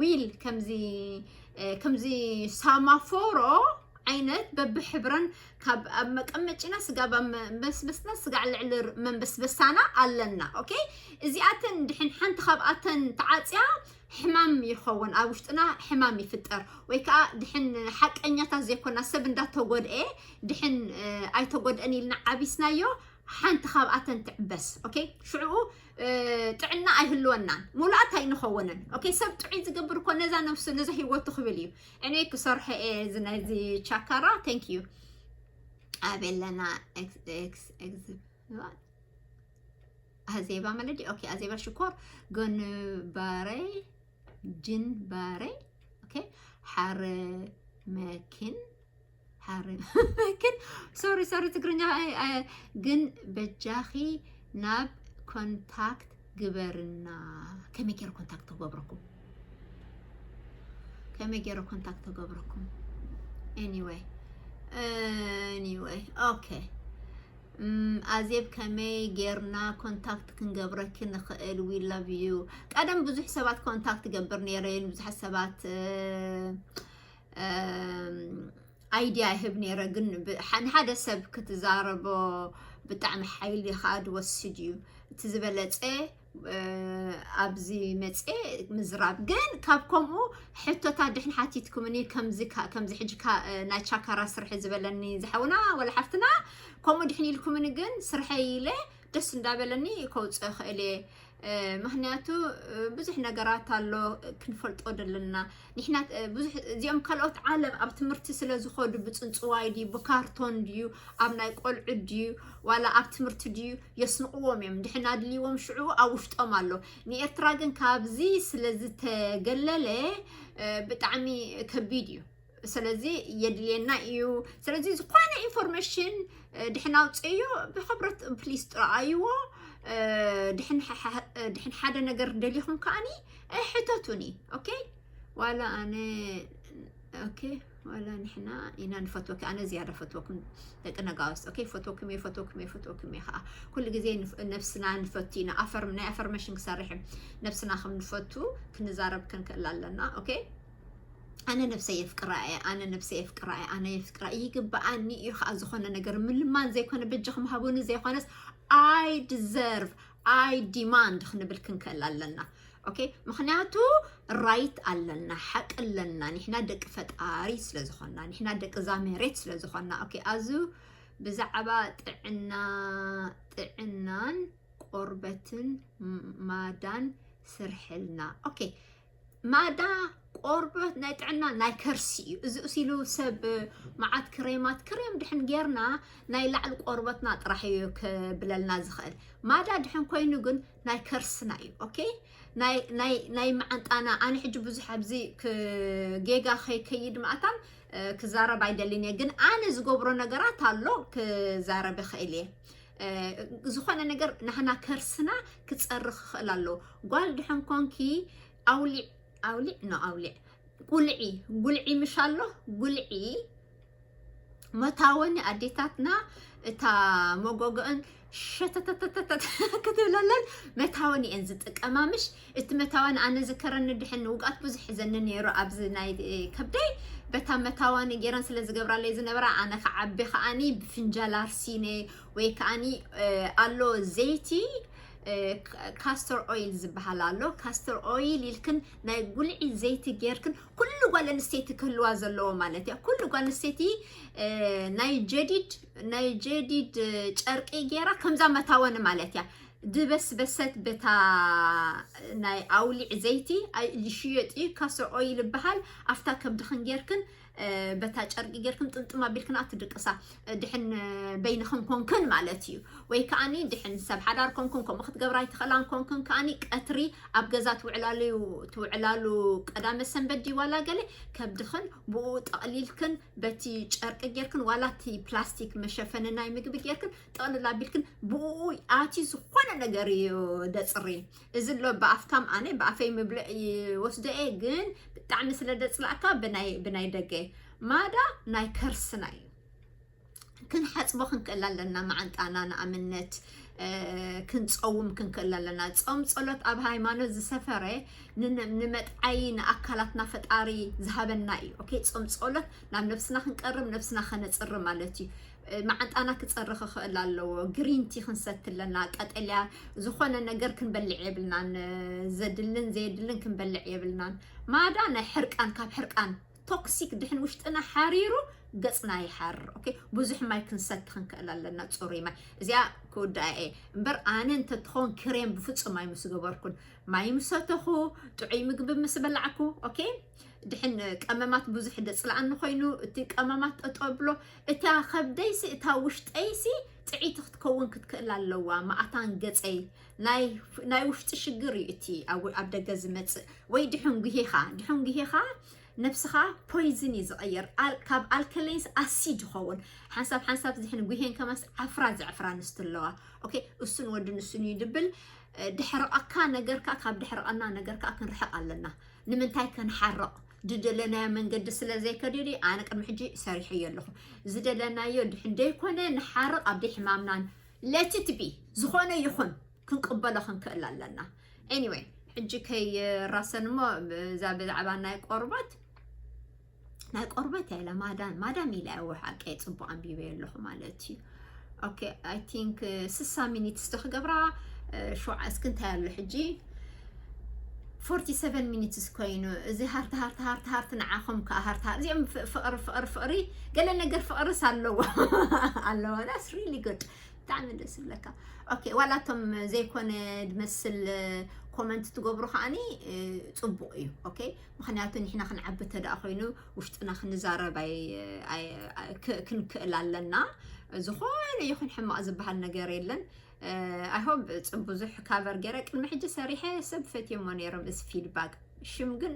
ዊል ከምዚ ከምዚ ሳማፎሮ ዓይነት በብሕብረን ካብ ኣብ መቀመጭና ስጋብ ኣብ መስበስና ስጋዕ ልዕሊ መንበስበሳና ኣለና። ኦኬ፣ እዚኣተን ድሕን ሓንቲ ካብኣተን ተዓፅያ ሕማም ይኸውን፣ ኣብ ውሽጥና ሕማም ይፍጠር ወይ ከዓ ድሕን ሓቀኛታት ዘይኮና ሰብ እንዳተጎድኤ ድሕን ኣይተጎድአን ኢልና ዓቢስናዮ ሓንቲ ካብኣተን ትዕበስ። ኦኬ፣ ሽዕኡ ጥዕና ኣይህልወናን፣ ሙሉኣት ኣይንኸውንን። ኦኬ፣ ሰብ ጥዑይ ዝገብር እኮ ነዛ ነብሱ ነዛ ህይወቱ ክብል እዩ። እኔ ክሰርሐ እየ እዚ ናይዚ ቻካራ። Thank you። ኣበለና ኤክስ ኤክስ ኤክስ ኣዜባ መለዲ። ኦኬ፣ ኣዜባ ሽኮር። ግንባረይ ጅንባረይ። ኦኬ፣ ሓርመኪን ሓርመኪን። ሶሪ ሶሪ፣ ትግርኛ ግን በጃኺ ናብ ኮንታክት ግበርና። ከመይ ገይረ ኮንታክት ክገብረኩም? ከመይ ገይረ ኮንታክት ክገብረኩም? Anyway anyway okay። ኣዜብ ከመይ ጌርና ኮንታክት ክንገብረኪ ንኽእል? We love you። ቀደም ብዙሕ ሰባት ኮንታክት ገብር ነይረ፣ ብዙሓት ሰባት ኣይዲያ ይህብ ነይረ፣ ግን ንሓደ ሰብ ክትዛረቦ ብጣዕሚ ሓይሊ ከዓ ድወስድ እዩ። እቲ ዝበለፀ ኣብዚ መፅኤ ምዝራብ። ግን ካብ ከምኡ ሕቶታት ድሕን ሓቲትኩምኒ ከምዚ ከምዚ ሕጂ ናይ ቻካራ ስርሒ ዝበለኒ ዝሓውና ወላ ሓፍትና ከምኡ ድሕን ኢልኩምኒ ግን ስርሐይ ኢለ ደስ እንዳበለኒ ከውፅእ ክእል እየ። ምክንያቱ ብዙሕ ነገራት ኣሎ ክንፈልጦ ደለና ንሕና ብዙሕ እዚኦም ካልኦት ዓለም ኣብ ትምህርቲ ስለ ዝኸዱ ብፅንፅዋይ ድዩ ብካርቶን ድዩ ኣብ ናይ ቆልዑ ድዩ ዋላ ኣብ ትምህርቲ ድዩ የስንቕዎም እዮም። ድሕን ኣድልይዎም ሽዑ ኣብ ውሽጦም ኣሎ። ንኤርትራ ግን ካብዚ ስለ ዝተገለለ ብጣዕሚ ከቢድ እዩ። ስለዚ የድልየና እዩ። ስለዚ ዝኾነ ኢንፎርሜሽን ድሕን ኣውፅእዮ ብክብረት ፕሊስ ጥረኣይዎ። ድሕን ሓደ ነገር ደሊኹም ከዓኒ ሕተቱኒ። ኦኬ፣ ዋላ ኣነ ኦኬ፣ ዋላ ንሕና ኢና ንፈትወኪ። ኣነ ዝያዳ ፈትወኩም ደቂ ነጋውስ። ኦኬ፣ ፈትወኩም እየ፣ ፈትወኩም እየ፣ ፈትወኩም እየ ከዓ ኩሉ ግዜ ነብስና ንፈቱ ኢና። ኣፈርም ናይ ኣፈርሜሽን ክሰርሕ ነብስና ከም ንፈቱ ክንዛረብ ክንክእል ኣለና። ኦኬ፣ ኣነ ነብሰይ የፍቅራ እየ፣ ኣነ ነብሰይ የፍቅራ እየ፣ ኣነ የፍቅራ ይግብኣኒ እዩ ከዓ ዝኾነ ነገር ምልማን ዘይኮነ በጃኹም ሃቡኒ ዘይኮነስ I deserve I demand ክንብል ክንክእል ኣለና። ኦኬ፣ ምክንያቱ ራይት ኣለና፣ ሓቂ ኣለና። ንሕና ደቂ ፈጣሪ ስለ ዝኾንና፣ ንሕና ደቂ እዛ መሬት ስለ ዝኾንና። ኦኬ፣ ኣዙ ብዛዕባ ጥዕና ጥዕናን ቆርበትን ማዳን ስርሕልና። ኦኬ፣ ማዳ ቆርበት ናይ ጥዕና ናይ ከርሲ እዩ። እዚ እሲሉ ሰብ መዓት ክሬማት ክሬም ድሕን ጌርና ናይ ላዕሊ ቆርበትና ጥራሕ እዩ ክብለልና ዝኽእል። ማዳ ድሕን ኮይኑ ግን ናይ ከርስና እዩ። ኦኬ፣ ናይ ናይ ናይ መዓንጣና። ኣነ ሕጂ ብዙሕ ኣብዚ ጌጋ ከይከይድ ማእታን ክዛረብ ኣይደልን እየ፣ ግን ኣነ ዝገብሮ ነገራት ኣሎ ክዛረብ ይኽእል እየ። ዝኾነ ነገር ናህና ከርስና ክፀርኽ ክኽእል ኣለዎ። ጓል ድሕን ኮንኪ ኣውሊዕ ኣውሊዕ ኖ ኣውሊዕ ጉልዒ ጉልዒ ምሽ ኣሎ ጉልዒ መታወኒ ኣዴታትና እታ መጎጎእን ሸተተተተተተ ክትብለለን መታወኒ እየን ዝጥቀማ ምሽ። እቲ መታወኒ ኣነ ዝከረኒ ድሕን ውቃት ብዙሕ ሒዘኒ ነይሩ ኣብዚ ናይ ከብደይ በታ መታወኒ ገይረን ስለ ዝገብራለይ ዝነበራ ኣነ ከዓቢ ከዓኒ ብፍንጃል ኣርሲነ ወይ ከዓኒ ኣሎ ዘይቲ ካስተር ኦይል ዝበሃል ኣሎ። ካስተር ኦይል ኢልክን ናይ ጉልዒ ዘይቲ ጌርክን ኩሉ ጓል ኣንስተይቲ ክህልዋ ዘለዎ ማለት እያ። ኩሉ ጓል ኣንስተይቲ ናይ ጀዲድ ናይ ጀዲድ ጨርቂ ጌራ ከምዛ መታወኒ ማለት እያ። ድበስበሰት በታ ናይ ኣውሊዕ ዘይቲ ይሽየጥ እዩ። ካስተር ኦይል ይበሃል። ኣፍታ ከብድኽን ጌርክን በታ ጨርቂ ጌርክን ጥምጥም ኣቢልክን ኣትድቅሳ ድሕን በይንኽን ኮንክን ማለት እዩ። ወይ ከዓኒ ድሕን ሰብ ሓዳር ኮንክን ከምኡ ክትገብራ ኣይትኽእላን ኮንክን ከዓኒ ቀትሪ ኣብ ገዛ ትውዕላሉ ትውዕላሉ ቀዳመ ሰንበት ድዩ ዋላ ገለ ከብድኽን ብኡ ጠቕሊልክን በቲ ጨርቂ ጌርክን ዋላ እቲ ፕላስቲክ መሸፈኒ ናይ ምግቢ ጌርክን ጠቕልል ኣቢልክን ብኡ ኣቲ ዝኾነ ነገር እዩ ደፅሪ። እዚ ኣሎ ብኣፍካም ኣነ ብኣፈይ ምብልዕ ይወስዶ እየ፣ ግን ብጣዕሚ ስለ ደፅላእካ ብናይ ብናይ ደገ ማዳ ናይ ከርስና እዩ። ክንሓፅቦ ክንክእል ኣለና። መዓንጣና ንኣብነት ክንፀውም ክንክእል ኣለና። ፆም ፀሎት ኣብ ሃይማኖት ዝሰፈረ ንመጥዓይ ንኣካላትና ፈጣሪ ዝሃበና እዩ። ኦኬ፣ ፆም ፀሎት ናብ ነብስና ክንቀርብ ነብስና ከነፅሪ ማለት እዩ። መዓንጣና ክፀርኽ ክኽእል ኣለዎ። ግሪንቲ ክንሰቲ ኣለና። ቀጠልያ ዝኾነ ነገር ክንበልዕ የብልናን። ዘድልን ዘየድልን ክንበልዕ የብልናን። ማዳ ናይ ሕርቃን ካብ ሕርቃን ቶክሲክ ድሕን ውሽጥና ሓሪሩ ገጽና ይሓርር። ኦኬ፣ ብዙሕ ማይ ክንሰቲ ክንክእል ኣለና፣ ጽሩይ ማይ። እዚኣ ክውድኣ እየ እምበር ኣነ እንተትኸውን ክሬም ብፍጹም ማይ ምስ ገበርኩን ማይ ምስ ሰተኹ ጥዑይ ምግቢ ምስ በላዕኩ፣ ኦኬ፣ ድሕን ቀመማት ብዙሕ ደጽልኣኒ ኮይኑ እቲ ቀመማት ጠጠብሎ እታ ከብደይሲ እታ ውሽጠይሲ ጥዕይቲ ክትከውን ክትክእል ኣለዋ። ማእታን ገጸይ ናይ ውሽጢ ሽግር እዩ እቲ ኣብ ደገ ዝመጽእ። ወይ ድሕን ጉሄኻ ድሕን ጉሄኻ ነብስኻ ፖይዝን እዩ ዝቐየር። ካብ ኣልከሌንስ ኣሲድ ይኸውን። ሓንሳብ ሓንሳብ ዝሕን ጉሄን ከማስ ዓፍራ ዘዕፍራ ኣንስቲ ኣለዋ። ኦኬ፣ እሱን ወዲ ንሱን እዩ ድብል። ድሕርቐካ ነገር ከዓ ካብ ድሕርቐና ነገር ከዓ ክንርሕቕ ኣለና። ንምንታይ ከንሓርቕ? ዝደለናዮ መንገዲ ስለ ዘይከዲዱ ኣነ ቅድሚ ሕጂ ሰሪሐዮ ኣለኹ። ዝደለናዮ ድሕን ደይኮነ ንሓርቕ ኣብ ደይ ሕማምናን ለትትቢ ዝኾነ ይኹን ክንቅበሎ ክንክእል ኣለና። ኤኒወይ ሕጂ ከይራሰን እሞ እዛ ብዛዕባ ናይ ቆርበት ናይ ቆርበት እያ ኢላ ማዳም ማዳም ኢላ እያ ሓቀይ ጽቡቅ ኣንቢበ ኣለኹ ማለት እዩ። ኦኬ፣ ኣይ ቲንክ ስሳ ሚኒትስ ዶ ክገብራ ሸውዓ እስኪ እንታይ ኣሎ ሕጂ ፎርቲ ሰቨን ሚኒትስ ኮይኑ እዚ ሃርቲ ሃርቲ ሃርቲ ሃርቲ ንዓኹም ከዓ ሃርቲ ሃርቲ እዚኦም ፍቅሪ ፍቅሪ ፍቅሪ ገለ ነገር ፍቅርስ ኣለዎ ኣለዎ that's really good ብጣዕሚ ደስ ይብለካ። ኦኬ ዋላቶም ዘይኮነ ድመስል ኮመንት ትገብሩ ከዓኒ ጽቡቅ እዩ። ኦኬ ምክንያቱ ንሕና ክንዓቢ ተደኣ ኮይኑ ውሽጥና ክንዛረብ ክንክእል ኣለና። ዝኾነ ይኹን ሕማቅ ዝበሃል ነገር የለን። ኣይ ሆፕ ብዙሕ ካቨር ገይረ ቅድሚ ሕጂ ሰሪሐ ሰብ ፈትዮሞ ነይሮም እዚ ፊድባክ ሽም ግን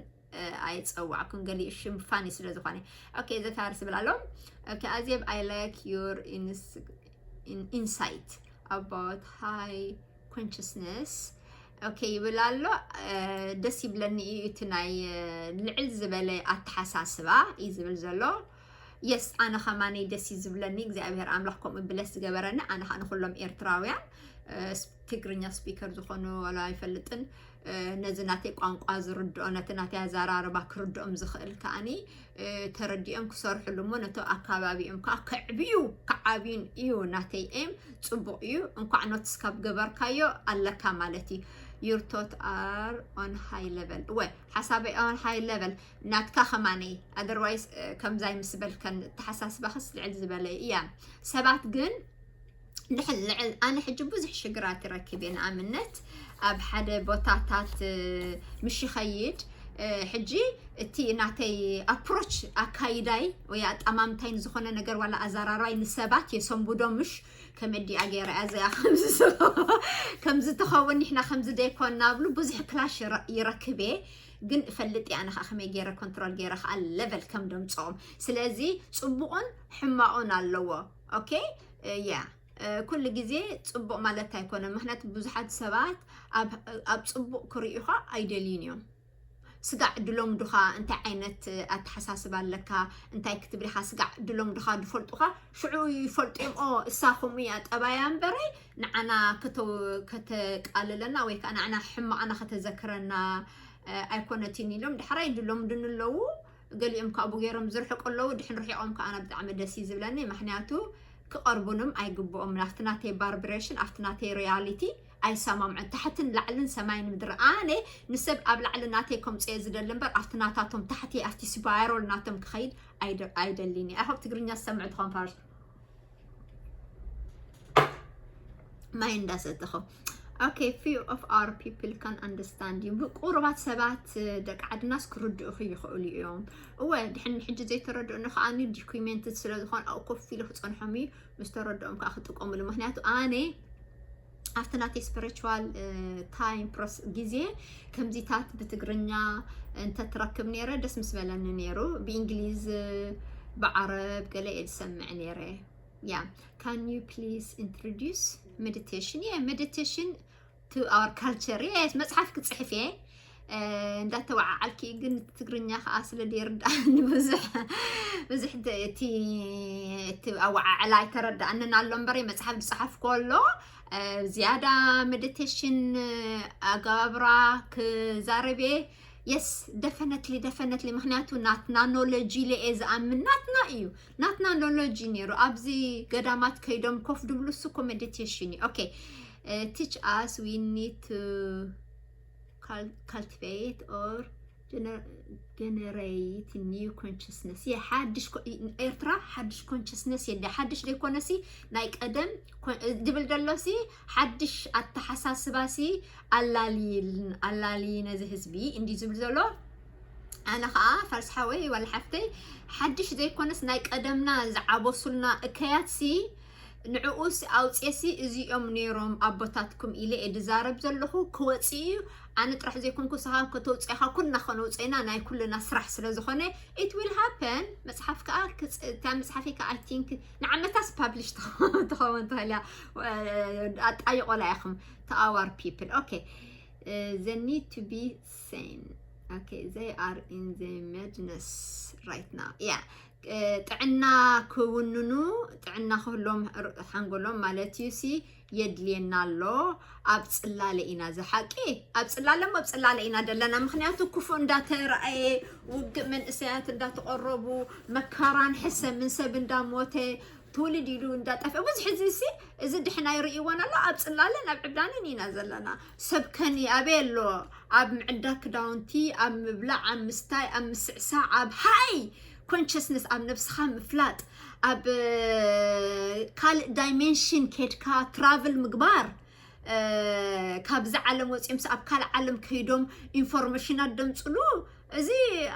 ኣይፀዋዕኩን ገሊኡ ሽም ፋኒ ስለ ዝኾነ። ኦኬ ዘፋርስ ይብል ኣሎ። ኦኬ ኣዜብ I like your insight about high consciousness ኦኬ ይብል ኣሎ። ደስ ይብለኒ እዩ እቲ ናይ ልዕል ዝበለ ኣተሓሳስባ እዩ ዝብል ዘሎ። የስ ኣነ ከማነይ ደስ እዩ ዝብለኒ እግዚኣብሔር ኣምላኽ ከምኡ ብለስ ዝገበረኒ ኣነ ከዓ ንኩሎም ኤርትራውያን ትግርኛ ስፒከር ዝኾኑ ዋላ ኣይፈልጥን ነዚ ናተይ ቋንቋ ዝርድኦ ነቲ ናተይ ኣዘራርባ ክርድኦም ዝኽእል ከዓኒ ተረዲኦም ክሰርሕሉ እሞ ነቶ ኣካባቢኦም ከዓ ከዕብዩ ክዓብዩን እዩ ናተይ ኤም ጽቡቅ እዩ እንኳዕ ኖትስ ካብ ገበርካዮ ኣለካ ማለት እዩ your thought are on high level እወ ሓሳበይ on high level ናትካ ከማነይ otherwise ከምዛይ ምስ በልከን ተሓሳስባኽስ ልዕል ዝበለ እያ ሰባት ግን ልዕል ኣነ ሕጂ ብዙሕ ሽግራት ይረክብ እየ ንኣብነት ኣብ ሓደ ቦታታት ምሽ ይኸይድ ሕጂ እቲ ናተይ ኣፕሮች ኣካይዳይ ወይ ኣጠማምታይ ንዝኾነ ነገር ዋላ ኣዘራርባይ ንሰባት የሰንብዶ ምሽ ከመዲኣ ገይረ እያ እዚኣ ከምዚ ትኸውን ንሕና ከምዚ ደይኮን ናብሉ ብዙሕ ክላሽ ይረክብ እየ። ግን እፈልጥ እያ ንኻ ከመይ ገይረ ኮንትሮል ገይረ ከዓ ለቨል ከም ደምፅኦም። ስለዚ ፅቡቕን ሕማቑን ኣለዎ። ኦኬ፣ ያ ኩሉ ግዜ ፅቡቕ ማለት ኣይኮነን። ምክንያቱ ብዙሓት ሰባት ኣብ ፅቡቕ ክርእዩኻ ኣይደልዩን እዮም። ስጋዕ ድሎም ዱኻ እንታይ ዓይነት ኣተሓሳስባ ኣለካ እንታይ ክትብል ኢኻ? ስጋዕ ድሎም ዱኻ ድፈልጡኻ ሽዑ ይፈልጡ እዮም። ኦ እሳ ከምኡ እያ ጠባያ እምበረይ ንዓና ከተቃልለና ወይ ከዓ ንዓና ሕማቕና ከተዘክረና ኣይኮነትን ኢሎም ዳሕራይ ድሎም ድንለዉ። ገሊኦም ካብኡ ገይሮም ዝርሕቁ ኣለዉ። ድሕን ርሒቆም ከዓና ብጣዕሚ ደስ እዩ ዝብለኒ። ምክንያቱ ክቐርቡንም ኣይግብኦም። ኣብቲ ናተይ ባርብሬሽን ኣብቲ ናተይ ሪያሊቲ ኣይሰማምዑን። ታሕትን ላዕልን ሰማይን ምድሪ። ኣነ ንሰብ ኣብ ላዕሊ ናተይ ከምፅኦ ዝደሊ እምበር ኣብቲ ናታቶም ታሕቲ ኣብቲ ስፓይሮል ናቶም ክኸይድ ኣይደሊን። ኣይ ሆፕ ትግርኛ ዝሰምዑ ትኾን ፋርስ ማይ እንዳሰተኹ። Okay, few of our people can understand you. ብቁሩባት ሰባት ደቂ ዓድናስ ክርድኡኺ ይኽእሉ እዮም። እወ ድሕን ሕጂ ዘይተረድኡኒ ከዓኒ ዲኩሜንት ስለ ዝኾን ኣብኡ ኮፍ ኢሉ ክፀንሖም እዩ። ምስ ተረድኦም ከዓ ክጥቀሙሉ። ምክንያቱ ኣነ ኣብቲ ናተይ ስፒሪቹዋል ታይም ፕሮስ ግዜ ከምዚታት ብትግርኛ እንተትረክብ ነይረ ደስ ምስ በለኒ ነይሩ። ብእንግሊዝ ብዓረብ ገለ እየ ዝሰምዕ ነይረ። Yeah, can you please introduce meditation? Yeah, meditation to our culture. Yes, መፅሓፍ ክፅሕፍ እየ እንዳተወዓዓልኪ ግን ትግርኛ ከዓ ስለ ዘይርዳእኒ ብዙሕ ብዙሕ እቲ እቲ ኣወዓዕላ ኣይተረዳእንን ኣሎ እምበር መፅሓፍ ዝፀሓፍ ከሎ ዝያዳ ሜዲቴሽን ኣገባብራ ክዛረብ እየ። የስ ደፈነትሊ ደፈነትሊ ምክንያቱ ናትና ኖሎጂ ኢለ እየ ዝኣምን። ናትና እዩ ናትና ኖሎጂ ነይሩ። ኣብዚ ገዳማት ከይዶም ኮፍ ድብሉ እሱ እኮ ሜዲቴሽን እዩ። ኦኬ teach us, we need to cultivate or generate new consciousness. የ ሓድሽ ኤርትራ ሓድሽ ኮንሽስነስ የለ ሓድሽ ዘይኮነሲ ናይ ቀደም ድብል ደሎሲ ሓድሽ ኣተሓሳስባሲ ኣላልይን ኣላልይ ነዚ ህዝቢ እንዲ ዝብል ዘሎ። ኣነ ከዓ ፋርስ ሓወይ ዋላ ሓፍተይ ሓድሽ ዘይኮነስ ናይ ቀደምና ዝዓበሱልና እከያትሲ ንዕኡስ ኣውፅኤሲ እዚኦም ነይሮም ኣቦታትኩም ኢለ እየ ድዛረብ ዘለኹ። ክወፅእ እዩ። ኣነ ጥራሕ ዘይኮንኩ ንስኻ ከተውፅእኻ ኩልና ከነውፅእና ናይ ኩልና ስራሕ ስለ ዝኾነ it will happen። መፅሓፍ ከዓ እታ መፅሓፈይ ከዓ I think ንዓመታስ ፓብሊሽ ትኸውን ትኽእል እያ። ኣጣይቆላ ኢኹም to our people. Okay, they need to be sane. Okay, they are in the madness right now. Yeah. ጥዕና ክውንኑ ጥዕና ክህሎም ሓንጎሎም ማለት እዩ ሲ የድልየና ኣሎ። ኣብ ፅላለ ኢና ዝሓቂ ኣብ ፅላለ ኣብ ፅላለ ኢና ዘለና። ምክንያቱ ክፉእ እንዳተረኣየ ውግእ መንእሰያት እንዳተቆረቡ መካራን ሕሰምን ሰብ እንዳሞተ ትውልድ ኢሉ እንዳጠፍአ ብዙሕ እዚ ሲ እዚ ድሕና ይርእይዎን ኣሎ። ኣብ ፅላለን ኣብ ዕብዳንን ኢና ዘለና። ሰብ ከኒ ኣበይ ኣሎ? ኣብ ምዕዳ ክዳውንቲ ኣብ ምብላዕ ኣብ ምስታይ ኣብ ምስዕሳዕ ኣብ ሃይ ኮንሽስነስ ኣብ ነብስኻ ምፍላጥ ኣብ ካልእ ዳይሜንሽን ኬድካ ትራቭል ምግባር ካብዚ ዓለም ወፂኦምስ ኣብ ካልእ ዓለም ከይዶም ኢንፎርሜሽናት ደምፅሉ። እዚ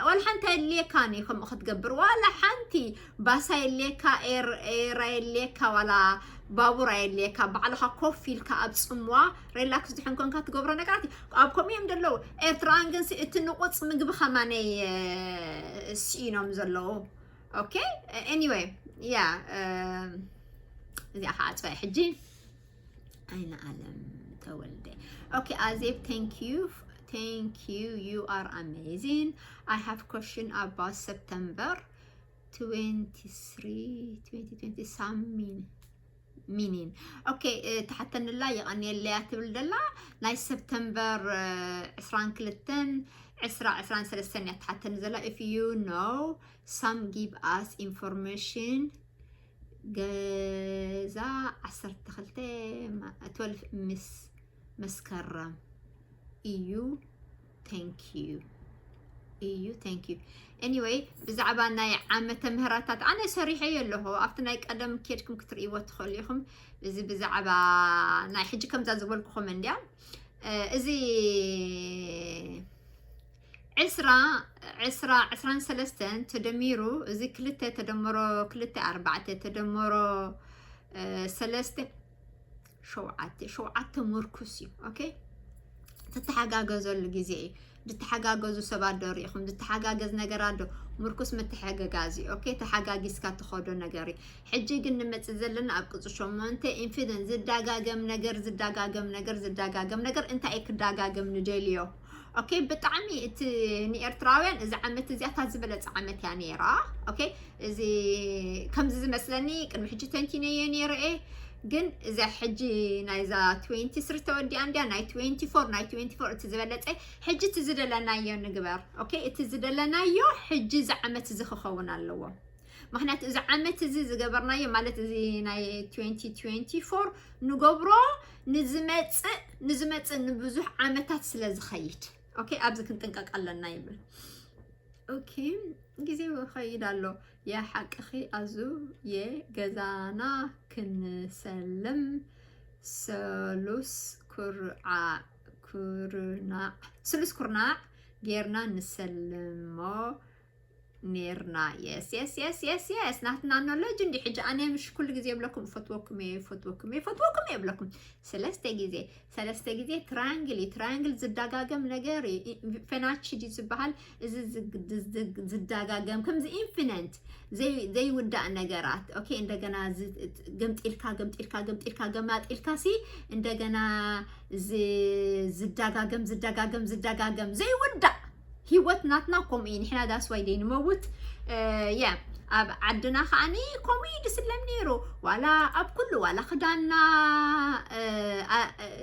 ዋላ ሓንቲ ኣየድልየካን እዩ ከምኡ ክትገብር። ዋላ ሓንቲ ባሳ የድልየካ፣ ኤራ የድልየካ፣ ዋላ ባቡር ኣየድልየካ። ባዕልኻ ኮፍ ኢልካ ኣብ ፅምዋ ሪላክስ ድሕን ኮንካ ትገብሮ ነገራት እዩ። ኣብ ከምኡ እዮም ዘለዉ። ኤርትራውያን ግን እቲ ንቑፅ ምግቢ ከማነይ ስኢኖም ዘለዉ። ኦኬ ኤኒወይ ያ እዚኣ ከዓ ፅባይ ሕጂ ኣይነ ኣለም ተወልደ። Okay, Azeb, thank you. Thank you. You are amazing. I have question about September twenty-three, twenty twenty some mean meaning. Okay, ተሓተንላ የቐንየለያ ትብል ደላ ናይ ሰፕተምበር ዕስራን ክልተን ዕስራ ዕስራን ሰለስተን እያ ትሓተኒ ዘላ። If you know some give us information ገዛ ዓሰርተ ክልተ twelve ምስ መስከረም እዩ። Thank you እዩ thank you። Anyway ብዛዕባ ናይ ዓመተ ምህረታት ኣነ ሰሪሐዮ ኣለኹ። ኣብቲ ናይ ቀደም ኬድኩም ክትርእይዎ ትኽእሉ ኢኹም። እዚ ብዛዕባ ናይ ሕጂ ከምዛ ዝበልኩኹም እንድያ እዚ ዕስራ ዕስራ ዕስራን ሰለስተን ተደሚሩ፣ እዚ ክልተ ተደምሮ ክልተ ኣርባዕተ ተደምሮ ሰለስተ ሸውዓተ ሸውዓተ ምርኩስ እዩ። ኦኬ፣ ትተሓጋገዘሉ ግዜ እዩ። ድተሓጋገዙ ሰባት ዶ ርኢኹም? ድተሓጋገዝ ነገር ኣሎ። ምርኩስ ምትሕግጋዝ እዩ። ኦኬ፣ ተሓጋጊዝካ ትኸዶ ነገር እዩ። ሕጂ ግን ንመጽእ ዘለና ኣብ ቅጽ ሸሞንተ ኢንፊደንት ዝዳጋገም ነገር ዝዳጋገም ነገር ዝዳጋገም ነገር እንታይ እዩ ክዳጋገም ንደልዮ? ኦኬ፣ ብጣዕሚ እቲ ንኤርትራውያን እዚ ዓመት እዚኣ እታ ዝበለጸ ዓመት እያ ነይራ። ኦኬ፣ እዚ ከምዚ ዝመስለኒ ቅድሚ ሕጂ ተንቲነዮ ነይረ እየ። ግን እዛ ሕጂ ናይዛ ትዌንቲ ስሪ ተወዲኣ እንድያ፣ ናይ ትዌንቲ ፎር ናይ ትዌንቲ ፎር እቲ ዝበለጸ። ሕጂ እቲ ዝደለናዮ ንግበር። ኦኬ፣ እቲ ዝደለናዮ ሕጂ እዚ ዓመት እዚ ክኸውን ኣለዎ። ምክንያቱ እዚ ዓመት እዚ ዝገበርናዮ ማለት እዚ ናይ ትዌንቲ ትዌንቲ ፎር ንገብሮ ንዝመጽእ ንዝመጽእ ንብዙሕ ዓመታት ስለ ዝኸይድ። ኦኬ፣ ኣብዚ ክንጥንቀቅ ኣለና ይብል። ኦኬ፣ ግዜ ይኸይድ ኣሎ። የሓቅኺ ኣዙ፣ የገዛና ክንሰልም ሰሉስ ኩርዓ ኩርናዕ ስሉስ ኩርናዕ ጌርና ንሰልሞ ኔርና። የስ የስ የስ የስ የስ ናትና ኖሎጂ እንዲ። ሕጂ ኣነ ምሽ ኩሉ ግዜ የብለኩም እፈትወኩም እየ፣ እፈትወኩም እየ፣ እፈትወኩም እየ የብለኩም። ሰለስተ ግዜ ሰለስተ ግዜ ትራያንግል እዩ። ትራያንግል ዝዳጋገም ነገር እዩ። ፌናቺ ድዩ ዝበሃል? እዚ ዝግ- ዝግ- ዝዳጋገም ከምዚ ኢንፊነንት ዘይውዳእ ነገራት። ኦኬ፣ እንደገና ዝ- ገምጢልካ ገምጢልካ ገምጢልካ ገማጢልካ ሲ እንደገና ዝ- ዝዳጋገም ዝዳጋገም ዝዳጋገም ዘይውዳእ ህይወት ናትና ከምኡ እዩ። ንሕና that's why ደይ ንመውት። ያ፣ ኣብ ዓድና ከዓኒ ከምኡ እዩ ድስለም ነይሩ። ዋላ ኣብ ኩሉ ዋላ ክዳንና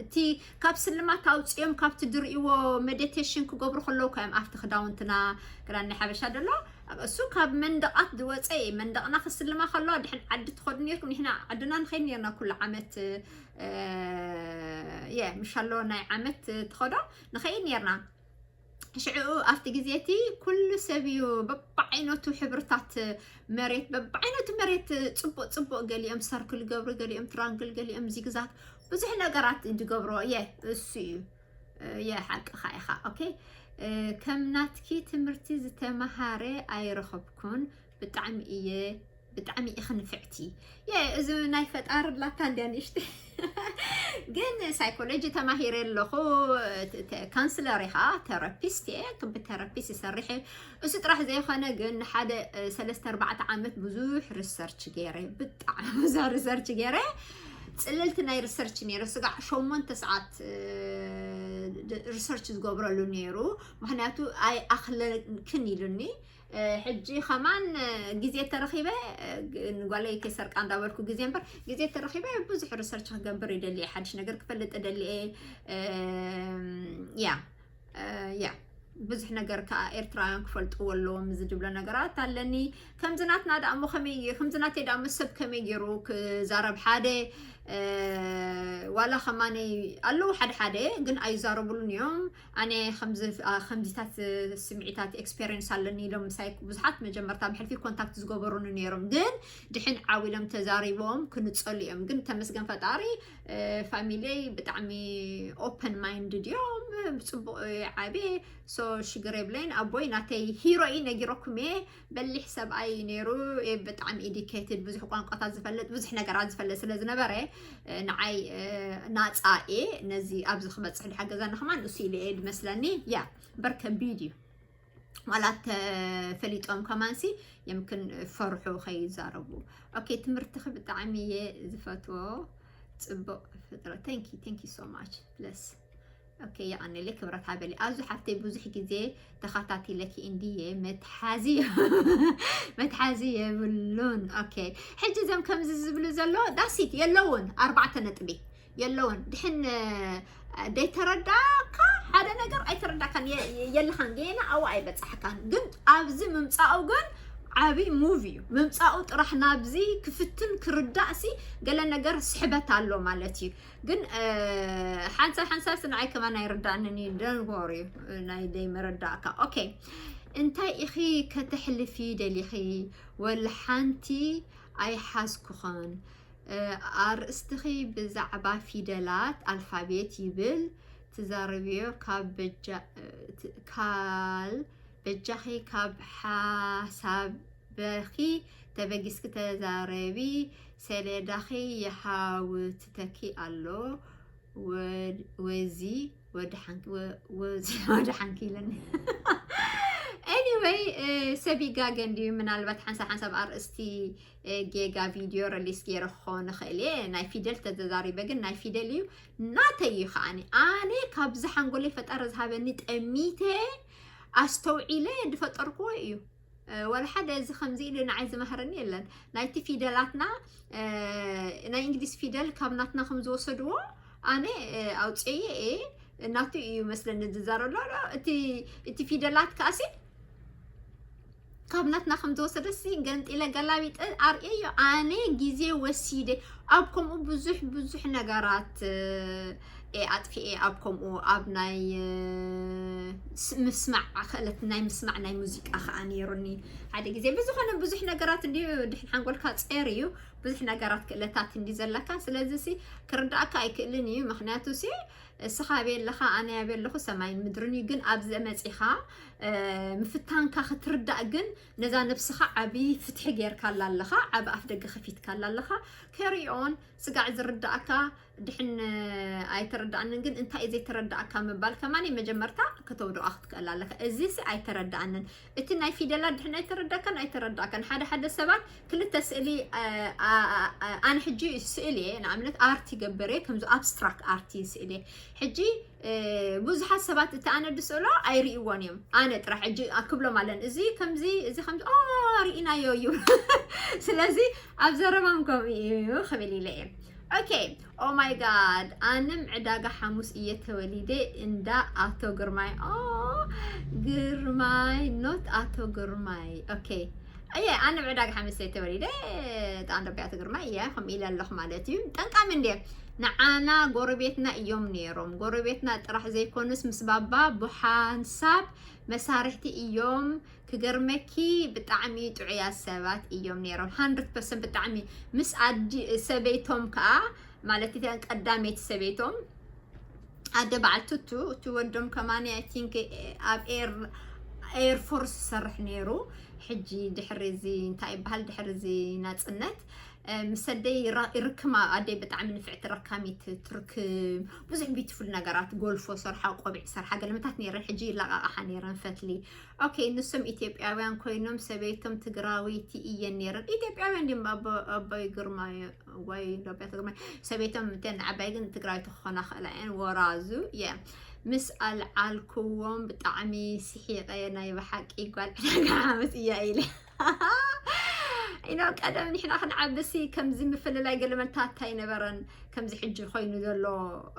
እቲ ካብ ስልማት ኣውፅኦም ካብቲ ድርእይዎ ሜዲቴሽን ክገብሩ ከለዉ ካዮም ኣብቲ ክዳውንትና ክዳን ናይ ሓበሻ ደሎ እሱ ካብ መንደቓት ዝወፀ እዩ። መንደቕና ክስልማ ከለዋ ድሕን ዓዲ ትኸዱ ነርኩም። ንሕና ዓድና ንኸይድ ነርና ኩሉ ዓመት። የ ምሻሎ ናይ ዓመት ትኸዶ ንኸይድ ነርና። ሽዕኡ ኣብቲ ግዜ እቲ ኩሉ ሰብ እዩ በብዓይነቱ ሕብርታት መሬት በብዓይነቱ መሬት ጽቡቅ ጽቡቅ ገሊኦም ሰርክል ገብሩ ገሊኦም ትራንግል ገሊኦም ዚግዛግ ብዙሕ ነገራት ዝገብሮ እየ። እሱ እዩ እየ ሓቅኻ ኢኻ። ኦኬ፣ ከም ናትኪ ትምህርቲ ዝተመሃረ ኣይረኸብኩን። ብጣዕሚ እየ ብጣዕሚ ኢኺ ንፍዕቲ። የ እዚ ናይ ፈጣሪ ላታ እንድያ ንእሽቲ ግን ሳይኮሎጂ ተማሂረ ኣለኹ። ካንስለር ኢኻ፣ ተራፒስት እየ። ክቢ ተራፒስት ይሰርሕ እየ። እሱ ጥራሕ ዘይኮነ ግን ንሓደ ሰለስተ ኣርባዕተ ዓመት ብዙሕ ሪሰርች ገይረ፣ ብጣዕሚ ብዙሕ ሪሰርች ገይረ። ፅልልቲ ናይ ሪሰርች ነይረ። ስጋዕ ሸሞንተ ሰዓት ሪሰርች ዝገብረሉ ነይሩ። ምክንያቱ ኣይ ኣኽለክን ኢሉኒ። ሕጂ ከማን ግዜ ተረኺበ ንጓለይ ከይሰርቃ እንዳበልኩ ግዜ እምበር ግዜ ተረኺበ ብዙሕ ሪሰርች ክገብር ይደሊ እየ። ሓድሽ ነገር ክፈልጥ እደሊ እየ። ያ ያ ብዙሕ ነገር ከዓ ኤርትራውያን ክፈልጥዎ ኣለዎም ዝድብሎ ነገራት ኣለኒ። ከምዚ ናትና ደኣ እሞ ከመይ ገይሩ ከምዚ ናተይ ደኣ እሞ ሰብ ከመይ ገይሩ ክዛረብ ሓደ ዋላ ከማነይ ኣለዉ ሓደ ሓደ ግን ኣይዛረቡሉን እዮም። ኣነ ከምዚ- ኣ- ከምዚታት ስምዒታት ኤክስፔሪንስ ኣለኒ ኢሎም ምሳይ ብዙሓት መጀመርታ ብሕልፊ ኮንታክት ዝገበሩኒ ነይሮም ግን ድሕን ዓው ኢሎም ተዛሪቦም ክንጸሉ እዮም። ግን ተመስገን ፈጣሪ ፋሚሊይ ብጣዕሚ ኦፐን ማይንድድ እዮም። ብፅቡቅ ዓብየ ሶ ሽግር የብለይን። ኣቦይ ናተይ ሂሮ እዩ ነጊረኩም እየ። በሊሕ ሰብኣይ እዩ ነይሩ። ብጣዕሚ ኢዲኬትድ ብዙሕ ቋንቋታት ዝፈልጥ ብዙሕ ነገራት ዝፈልጥ ስለ ዝነበረ ንዓይ ናፃ እየ ነዚ ኣብዚ ክበፅሕ ድሓ ገዛና ከማን እሱ ኢለ እየ ድመስለኒ። ያ እምበር ከቢድ እዩ። ዋላ ተፈሊጦም ከማንሲ የምክን ፈርሑ ከይዛረቡ። ኦኬ ትምህርትኺ ብጣዕሚ እየ ዝፈትዎ። ፅቡቅ ፍጥረት thank you thank you so much bless። ኦኬ የቀኒለይ ክብረት ሃበሊ ኣዙ ሓፍተይ ብዙሕ ግዜ ተኸታቲለኪ እንድየ መትሓዚ መትሓዚ የብሉን። ኦኬ ሕጂ እዞም ከምዚ ዝብሉ ዘሎ ዳሲት የለውን ኣርባዕተ ነጥቢ የለውን ድሕን ደይተረዳካ ሓደ ነገር ኣይተረዳካን የለኻን ገና ኣው ኣይበፃሕካን ግን ኣብዚ ምምፃኡ ግን ዓብይ ሙቭ እዩ ምምፃኡ ጥራሕ ናብዚ ክፍትን ክርዳእሲ ገለ ነገር ስሕበት ኣሎ ማለት እዩ። ግን ሓንሳብ ሓንሳብ ንዓይ ከማን ኣይርዳእንን እዩ ደንጎር እዩ ናይ ደይ መረዳእካ። ኦኬ እንታይ ኢኺ ከተሕልፊ ደሊኺ? ወላ ሓንቲ ኣይሓዝኩኽን። ኣርእስትኺ ብዛዕባ ፊደላት ኣልፋቤት ይብል ትዛረብዮ ካብ በጃ-፣ እ፣ ት-፣ ካል በጃኺ ካብ ሓሳብኺ ተበጊስኪ ተዛረቢ። ሰሌዳኺ ይሓውትተኪ ኣሎ። ወ-፣ ወዚ ወድሓንኪ፣ ወ-፣ ወዚ ወድሓንኪ ኢለኒ። Anyway፣ እ፣ ሰብ ይጋገ እንድዩ። ምናልባት ሓንሳብ ሓንሳብ ኣርእስቲ፣ እ፣ ጌጋ ቪድዮ ረሊስ ገይረ ክኸውን ይኽእል እየ። ናይ ፊደል ተተዛሪበ ግን ናይ ፊደል እዩ፣ ናተይ እዩ ከዓኒ። ኣነ ካብዚ ሓንጎለይ ፈጣሪ ዝሃበኒ ጠሚተ ኣስተውዒለ ዝፈጠርክዎ እዩ። እ፣ ወላ ሓደ እዚ ከምዚ ኢሉ ንዓይ ዝመሃረኒ የለን። ናይቲ ፊደላትና፣ እ፣ ናይ እንግሊዝ ፊደል ካብ ናትና ከም ዝወሰድዎ ኣነ፣ እ፣ ኣውፅኤ እየ። ናቱ እዩ መስለኒ ዝዛረብ ኣሎ። እቲ፣ እቲ ፊደላት ከኣሲ ካብ ናትና ከም ዝወሰደሲ ገንጢለ ገላቢጠ ኣርእየዮ። ኣነ ግዜ ወሲደ ኣብ ከምኡ ብዙሕ ብዙሕ ነገራት፣ እ፣ እየ ኣጥፊኤ። ኣብ ከምኡ ኣብ ናይ፣ እ፣ ስ-፣ ምስማዕ ክእለት፣ ናይ ምስማዕ ናይ ሙዚቃ ከዓ ነይሩኒ ሓደ ግዜ። ብዝኾነ ብዙሕ ነገራት እንድዩ ድሕን ሓንጎልካ ጸር እዩ። ብዙሕ ነገራት ክእለታት እንዲ ዘለካ። ስለዚ ሲ ክርዳእካ ኣይክእልን እዩ። ምኽንያቱ ሲ እስኻ ኣበይ ኣለኻ፣ ኣነ ኣበይ ኣለኹ፣ ሰማይን ምድርን እዩ። ግን ኣብዚ መጺኻ፣ እ፣ ምፍታንካ ክትርዳእ ግን ነዛ ነብስኻ ዓቢ ፍትሒ ጌርካላ ኣለኻ፣ ዓቢ ኣፍ ደገ ከፊትካላ ኣለኻ። Carry on፣ ስጋዕ ዝርዳእካ ድሕን፣ እ፣ ኣይተረዳእንን። ግን እንታይ እዩ ዘይተረዳእካ ምባል ከማን መጀመርታ ከተውድቓ ክትክእል ኣለካ። እዚ ሲ ኣይተረዳእንን። እቲ ናይ ፊደላት ድሕን ኣይተረዳእካን ኣይተረዳእካን። ሓደ ሓደ ሰባት ክልተ ስእሊ፣ እ፣ ኣ-፣ ኣ-፣ ኣ-፣ ኣነ ሕጂ ስእሊ እየ፣ ንኣብነት ኣርት ይገብር እየ፣ ከምዚ ኣብስትራክት ኣርት እዩ ስእሊ እየ። ሕጂ፣ እ፣ ብዙሓት ሰባት እቲ ኣነ ድስእሎ ኣይርእይዎን እዮም። ኣነ ጥራሕ ሕጂ ክብሎም ኣለን፣ እዚ ከምዚ፣ እዚ ከምዚ፣ ኦ፣ ርኢናዮ እዩ። ስለዚ ኣብ ዘረባም ከምኡ እዩ ክብል ኢለ እየ። ኦኬ፣ ኦ ማይ ጋድ፣ ኣነም ዕዳጋ ሓሙስ እየ ተወሊደ፣ እንዳ ኣቶ ግርማይ። ኦ፣ ግርማይ፣ ኖት ኣቶ ግርማይ። ኦኬ፣ እየ፣ ኣነም ዕዳጋ ሓሙስ እየ ተወሊደ፣ እንዳ ኣቶ ግርማይ እየ፣ ከምኡ ኢለ ኣለኹ ማለት እዩ። ጠንቃሚ እንድየ። ንዓና ጎረቤትና እዮም ነይሮም። ጎረቤትና ጥራሕ ዘይኮኑስ ምስ ባባ ብሓንሳብ መሳርሕቲ እዮም። ክገርመኪ ብጣዕሚ ጥዑያት ሰባት እዮም ነይሮም። ሃንድረድ ፐርሰንት ብጣዕሚ ምስ ኣዲ-፣ ሰበይቶም ከዓ ማለት እተን ቀዳመይቲ ሰበይቶም ኣደ በዓል ቱቱ፣ እቲ ወዶም ከማኒ፣ I think፣ ኣብ ኤር-፣ ኤር ፎርስ ይሰርሕ ነይሩ። ሕጂ ድሕሪ እዚ እንታይ ይበሃል፣ ድሕሪ እዚ ናጽነት፣ እ፣ ምስ ኣደይ ይራ-፣ ይርክማ። ኣደይ ብጣዕሚ ንፍዕቲ ረካሚት ትርክም። ብዙሕ ቢዩቲፉል ነገራት፣ ጎልፎ ሰርሓ፣ ቆቢዕ ሰርሓ፣ ገለመታት ነይረን። ሕጂ ይለቃቃሓ ነይረን ፈትሊ። ኦኬ፣ ንሶም ኢትዮጵያውያን ኮይኖም ሰበይቶም ትግራወይቲ እየን ነይረን። ኢትዮጵያውያን ድም ኣቦ-፣ ኣቦይ ግርማይ ወይ ዶቢያ ትግራይ ሰበይቶም እተን ዓባይ ግን ትግራይ ትኾና ክእላ እየን። ወራዙ እየ ምስ ኣልዓልክዎም ብጣዕሚ ስሒቐ፣ ናይ ብሓቂ ጓል ዕዳጋ ሓሙስ እያ ኢለ። ኢኖ ቀደም ንሕና ክንዓብሲ ከምዚ ምፍልላይ ገለመታት ኣይነበረን፣ ከምዚ ሕጂ ኮይኑ ዘሎ።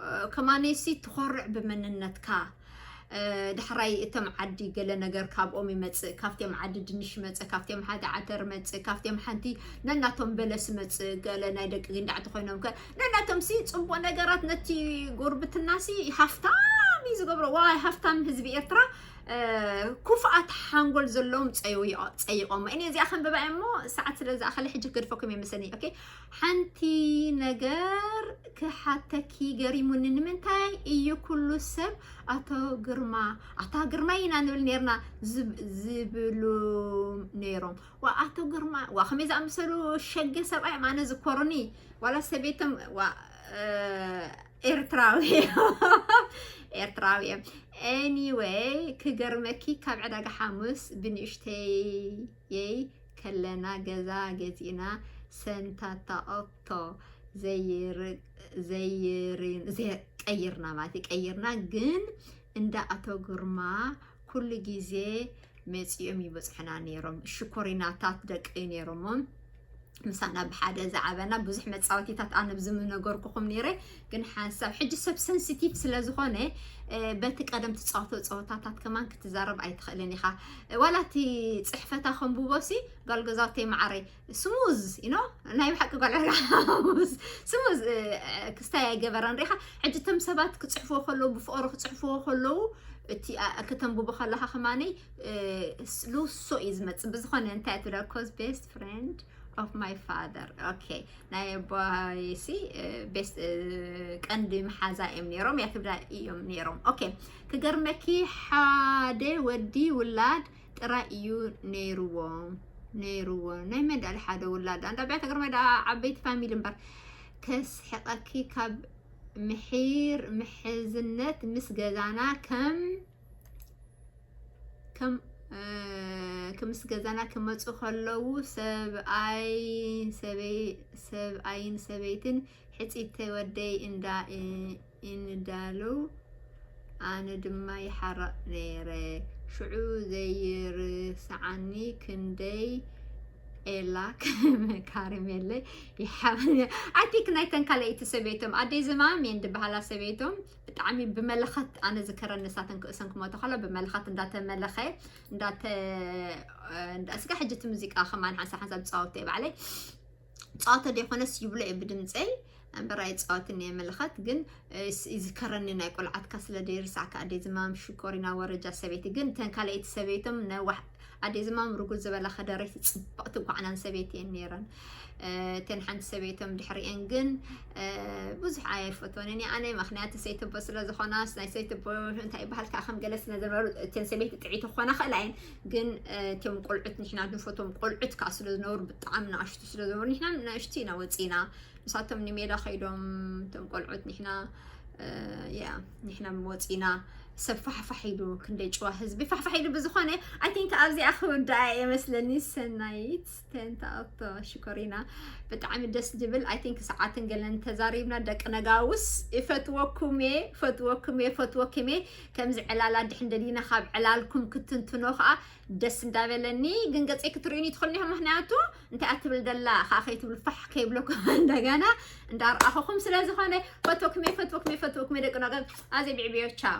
እ፣ ከማነይሲ ትኾርዕ ብመንነትካ። እ፣ ዳሕራይ እቶም ዓዲ ገለ ነገር ካብኦም ይመጽእ፣ ካብቲኦም ዓዲ ድንሽ ይመጽእ፣ ካብቲኦም ሓደ ዓተር ይመጽእ፣ ካብቲኦም ሓንቲ ነናቶም በለስ ይመጽእ፣ ገለ ናይ ደቂ ጊንዳዕ ተኾይኖም ከ ነናቶም ሲ ጽቡቕ ነገራት ነቲ ጉርብትና ሲ ሃፍታም እዩ ዝገብሮ። ዋይ ሃፍታም ህዝቢ ኤርትራ፣ እ፣ ክፉኣት ሓንጎል ዘለዎም ጸይቆ-፣ ጸይቆሞ። እኔ እዚኣ ከንብባ እየ እሞ ሰዓት ስለ ዝኣኸለ ሕጂ ክገድፈኩም እየ መሰለኒ። ኦኬ፣ ሓንቲ ነገር ክሓተኪ ገሪሙኒ፣ ንምንታይ እዩ ኩሉ ሰብ ኣቶ ግርማ፣ ኣታ ግርማ ኢና ንብል ነርና ዝብ-፣ ዝብሉ ነይሮም? ዋ ኣቶ ግርማ፣ ዋ ከመይ ዝኣመሰሉ ሸገ ሰብኣይ እዮም ኣነ ዝኮሩኒ፣ ዋላ ሰበይቶም፣ ዋ፣ እ፣ ኤርትራዊ እዮም። ኤርትራዊ እዮም። ኤኒወይ፣ ክገርመኪ ካብ ዕዳጋ ሓሙስ ብንእሽተይየይ ከለና ገዛ ገዚእና ሰንታታ ኦቶ ዘይር-፣ ዘይርን-፣ ዘይ-፣ ቀይርና ማለት እዩ፣ ቀይርና። ግን እንዳ ኣቶ ግርማ ኩሉ ግዜ መጺኦም ይበጽሑና ነይሮም። ሽኮሪናታት ደቂ ነይሮም። ምሳና ብሓደ ዝዓበና ብዙሕ መጻወቲታት ኣነ ብዝም ነገርኩኹም ነይረ። ግን ሓንሳብ ሕጂ ሰብ ሰንሲቲቭ ስለ ዝኾነ፣ እ፣ በቲ ቀደም ትጻወቶ ጸወታታት ከማን ክትዛረብ ኣይትኽእልን ኢኻ። ዋላ እቲ ጽሕፈታ ከንብቦ ሲ ጓል ገዛውተይ መዓረይ ስሙዝ፣ you know፣ ናይ ብሓቂ ጓል ዕዳጋ ሓሙስ ስሙዝ፣ እ፣ ክስታይ ኣይገበረን። ሪኢኻ ሕጂ እቶም ሰባት ክጽሕፍዎ ከለዉ፣ ብፍቕሪ ክጽሕፍዎ ከለዉ፣ እቲ፣ ኣ-፣ ከተንብቦ ከለኻ ከማነይ፣ እ፣ ስ-፣ ልውሶ እዩ ዝመጽእ። ብዝኾነ እንታይ ትብለ? 'Cause best friend of my father. Okay, ናይ ኣቦይ ሲ ቤስት ቀንዲ መሓዛ እዮም ነይሮም፣ ያትብዳ እዮም ነይሮም። Okay, ክገርመኪ ሓደ ወዲ ውላድ ጥራይ እዩ ነይርዎ ነይርዎ ናይ መዳሊ ሓደ ውላድ ኣንዳ ቢያ ተገርመ ዳ ዓበይቲ ፋሚሊ እምበር ከስሕቀኪ ካብ ምሒር ምሕዝነት ምስ ገዛና ከም ከም ክምስ ገዛና ክመፁ ከለዉ ሰብኣይ ሰበይን ሰበይትን ሕፂተ ወደይ እንዳ እንዳሉ ኣነ ድማ ይሓረቕ ነይረ። ሽዑ ዘይርስዓኒ ክንደይ ኤላ ካርሜለ ይሓበ። I think ናይ ተን ካልኣይቲ ሰበይቶም ኣደይ ዝማም እየን ዝበሃላ ሰበይቶም ብጣዕሚ ብመለኸት ኣነ ዝከረኒ እሳተን ክእሰን ክመቶ ከሎ ብመለኸት እንዳተመለኸ እንዳተ እንዳ- እስካ ሕጂ እቲ ሙዚቃ ከማን ሓንሳብ ሓንሳብ ዝፃወቶ እየ ባዕለይ ፃወቶ ደይኮነስ ይብሎ እየ ብድምፀይ እምበር ኣይፃወትን እየ መለኸት ግን ይዝከረኒ ናይ ቆልዓትካ ስለ ደይርሳዕካ ኣደይ ዝማም ሽኮሪና ወረጃ ሰበይቲ ግን እተን ካልኣይቲ ሰበይቶም ነዋሕ ኣደይ ዝማም ርጉድ ዝበላ ከደረይቲ ፅብቕቲ ጓዕናን ሰበይቲ እየን ነይረን እተን ሓንቲ ሰበይቶም ድሕሪአን ግን ብዙሕ ኣየፈትወንን እየ ኣነ ምክንያቱ ሰይተቦ ስለ ዝኾናስ ናይ ሰይተቦ እንታይ ይበሃል ከዓ ከም ገለ ስለ ዝነበሩ እተን ሰበይቲ ጥዒቲ ክኾና ክእላ እየን ግን እቶም ቆልዑት ንሕና ንፈቶም ቆልዑት ከዓ ስለ ዝነበሩ ብጣዕሚ ንኣሽቱ ስለ ዝነበሩ ንሕና ንኣሽቱ ኢና ወፂና ንሳቶም ንሜዳ ከይዶም እቶም ቆልዑት ንሕና ያ ንሕና ወፂና ሰብ ፋሕፋሕ ኢሉ ክንደይ ጭዋ ህዝቢ ፋሕፋሕ ኢሉ ብዝኾነ I think ኣብዚኣ ክውዳኣ እየ መስለኒ ሰናይት ተንታኣቶ ሽኮሪና ብጣዕሚ ደስ ዝብል I think ሰዓትን ገለን ተዛሪብና ደቂ ነጋውስ እፈትወኩም እየ እፈትወኩም እየ እፈትወኩም እየ ከምዚ ዕላል ኣድሕን ደሊና ካብ ዕላልኩም ክትንትኖ ከዓ ደስ እንዳበለኒ ግን ገፀይ ክትርእዩኒ ትኽእሉ ኢኹም ምክንያቱ እንታይ ኣትብል ደላ ከዓ ከይትብሉ ፋሕ ከይብለኩም እንደገና እንዳርኣኹኹም ስለ ዝኾነ ፈትወኩም እየ ፈትወኩም እየ ፈትወኩም እየ ደቂ ነጋ ኣዘይ ብዕብዮ ቻው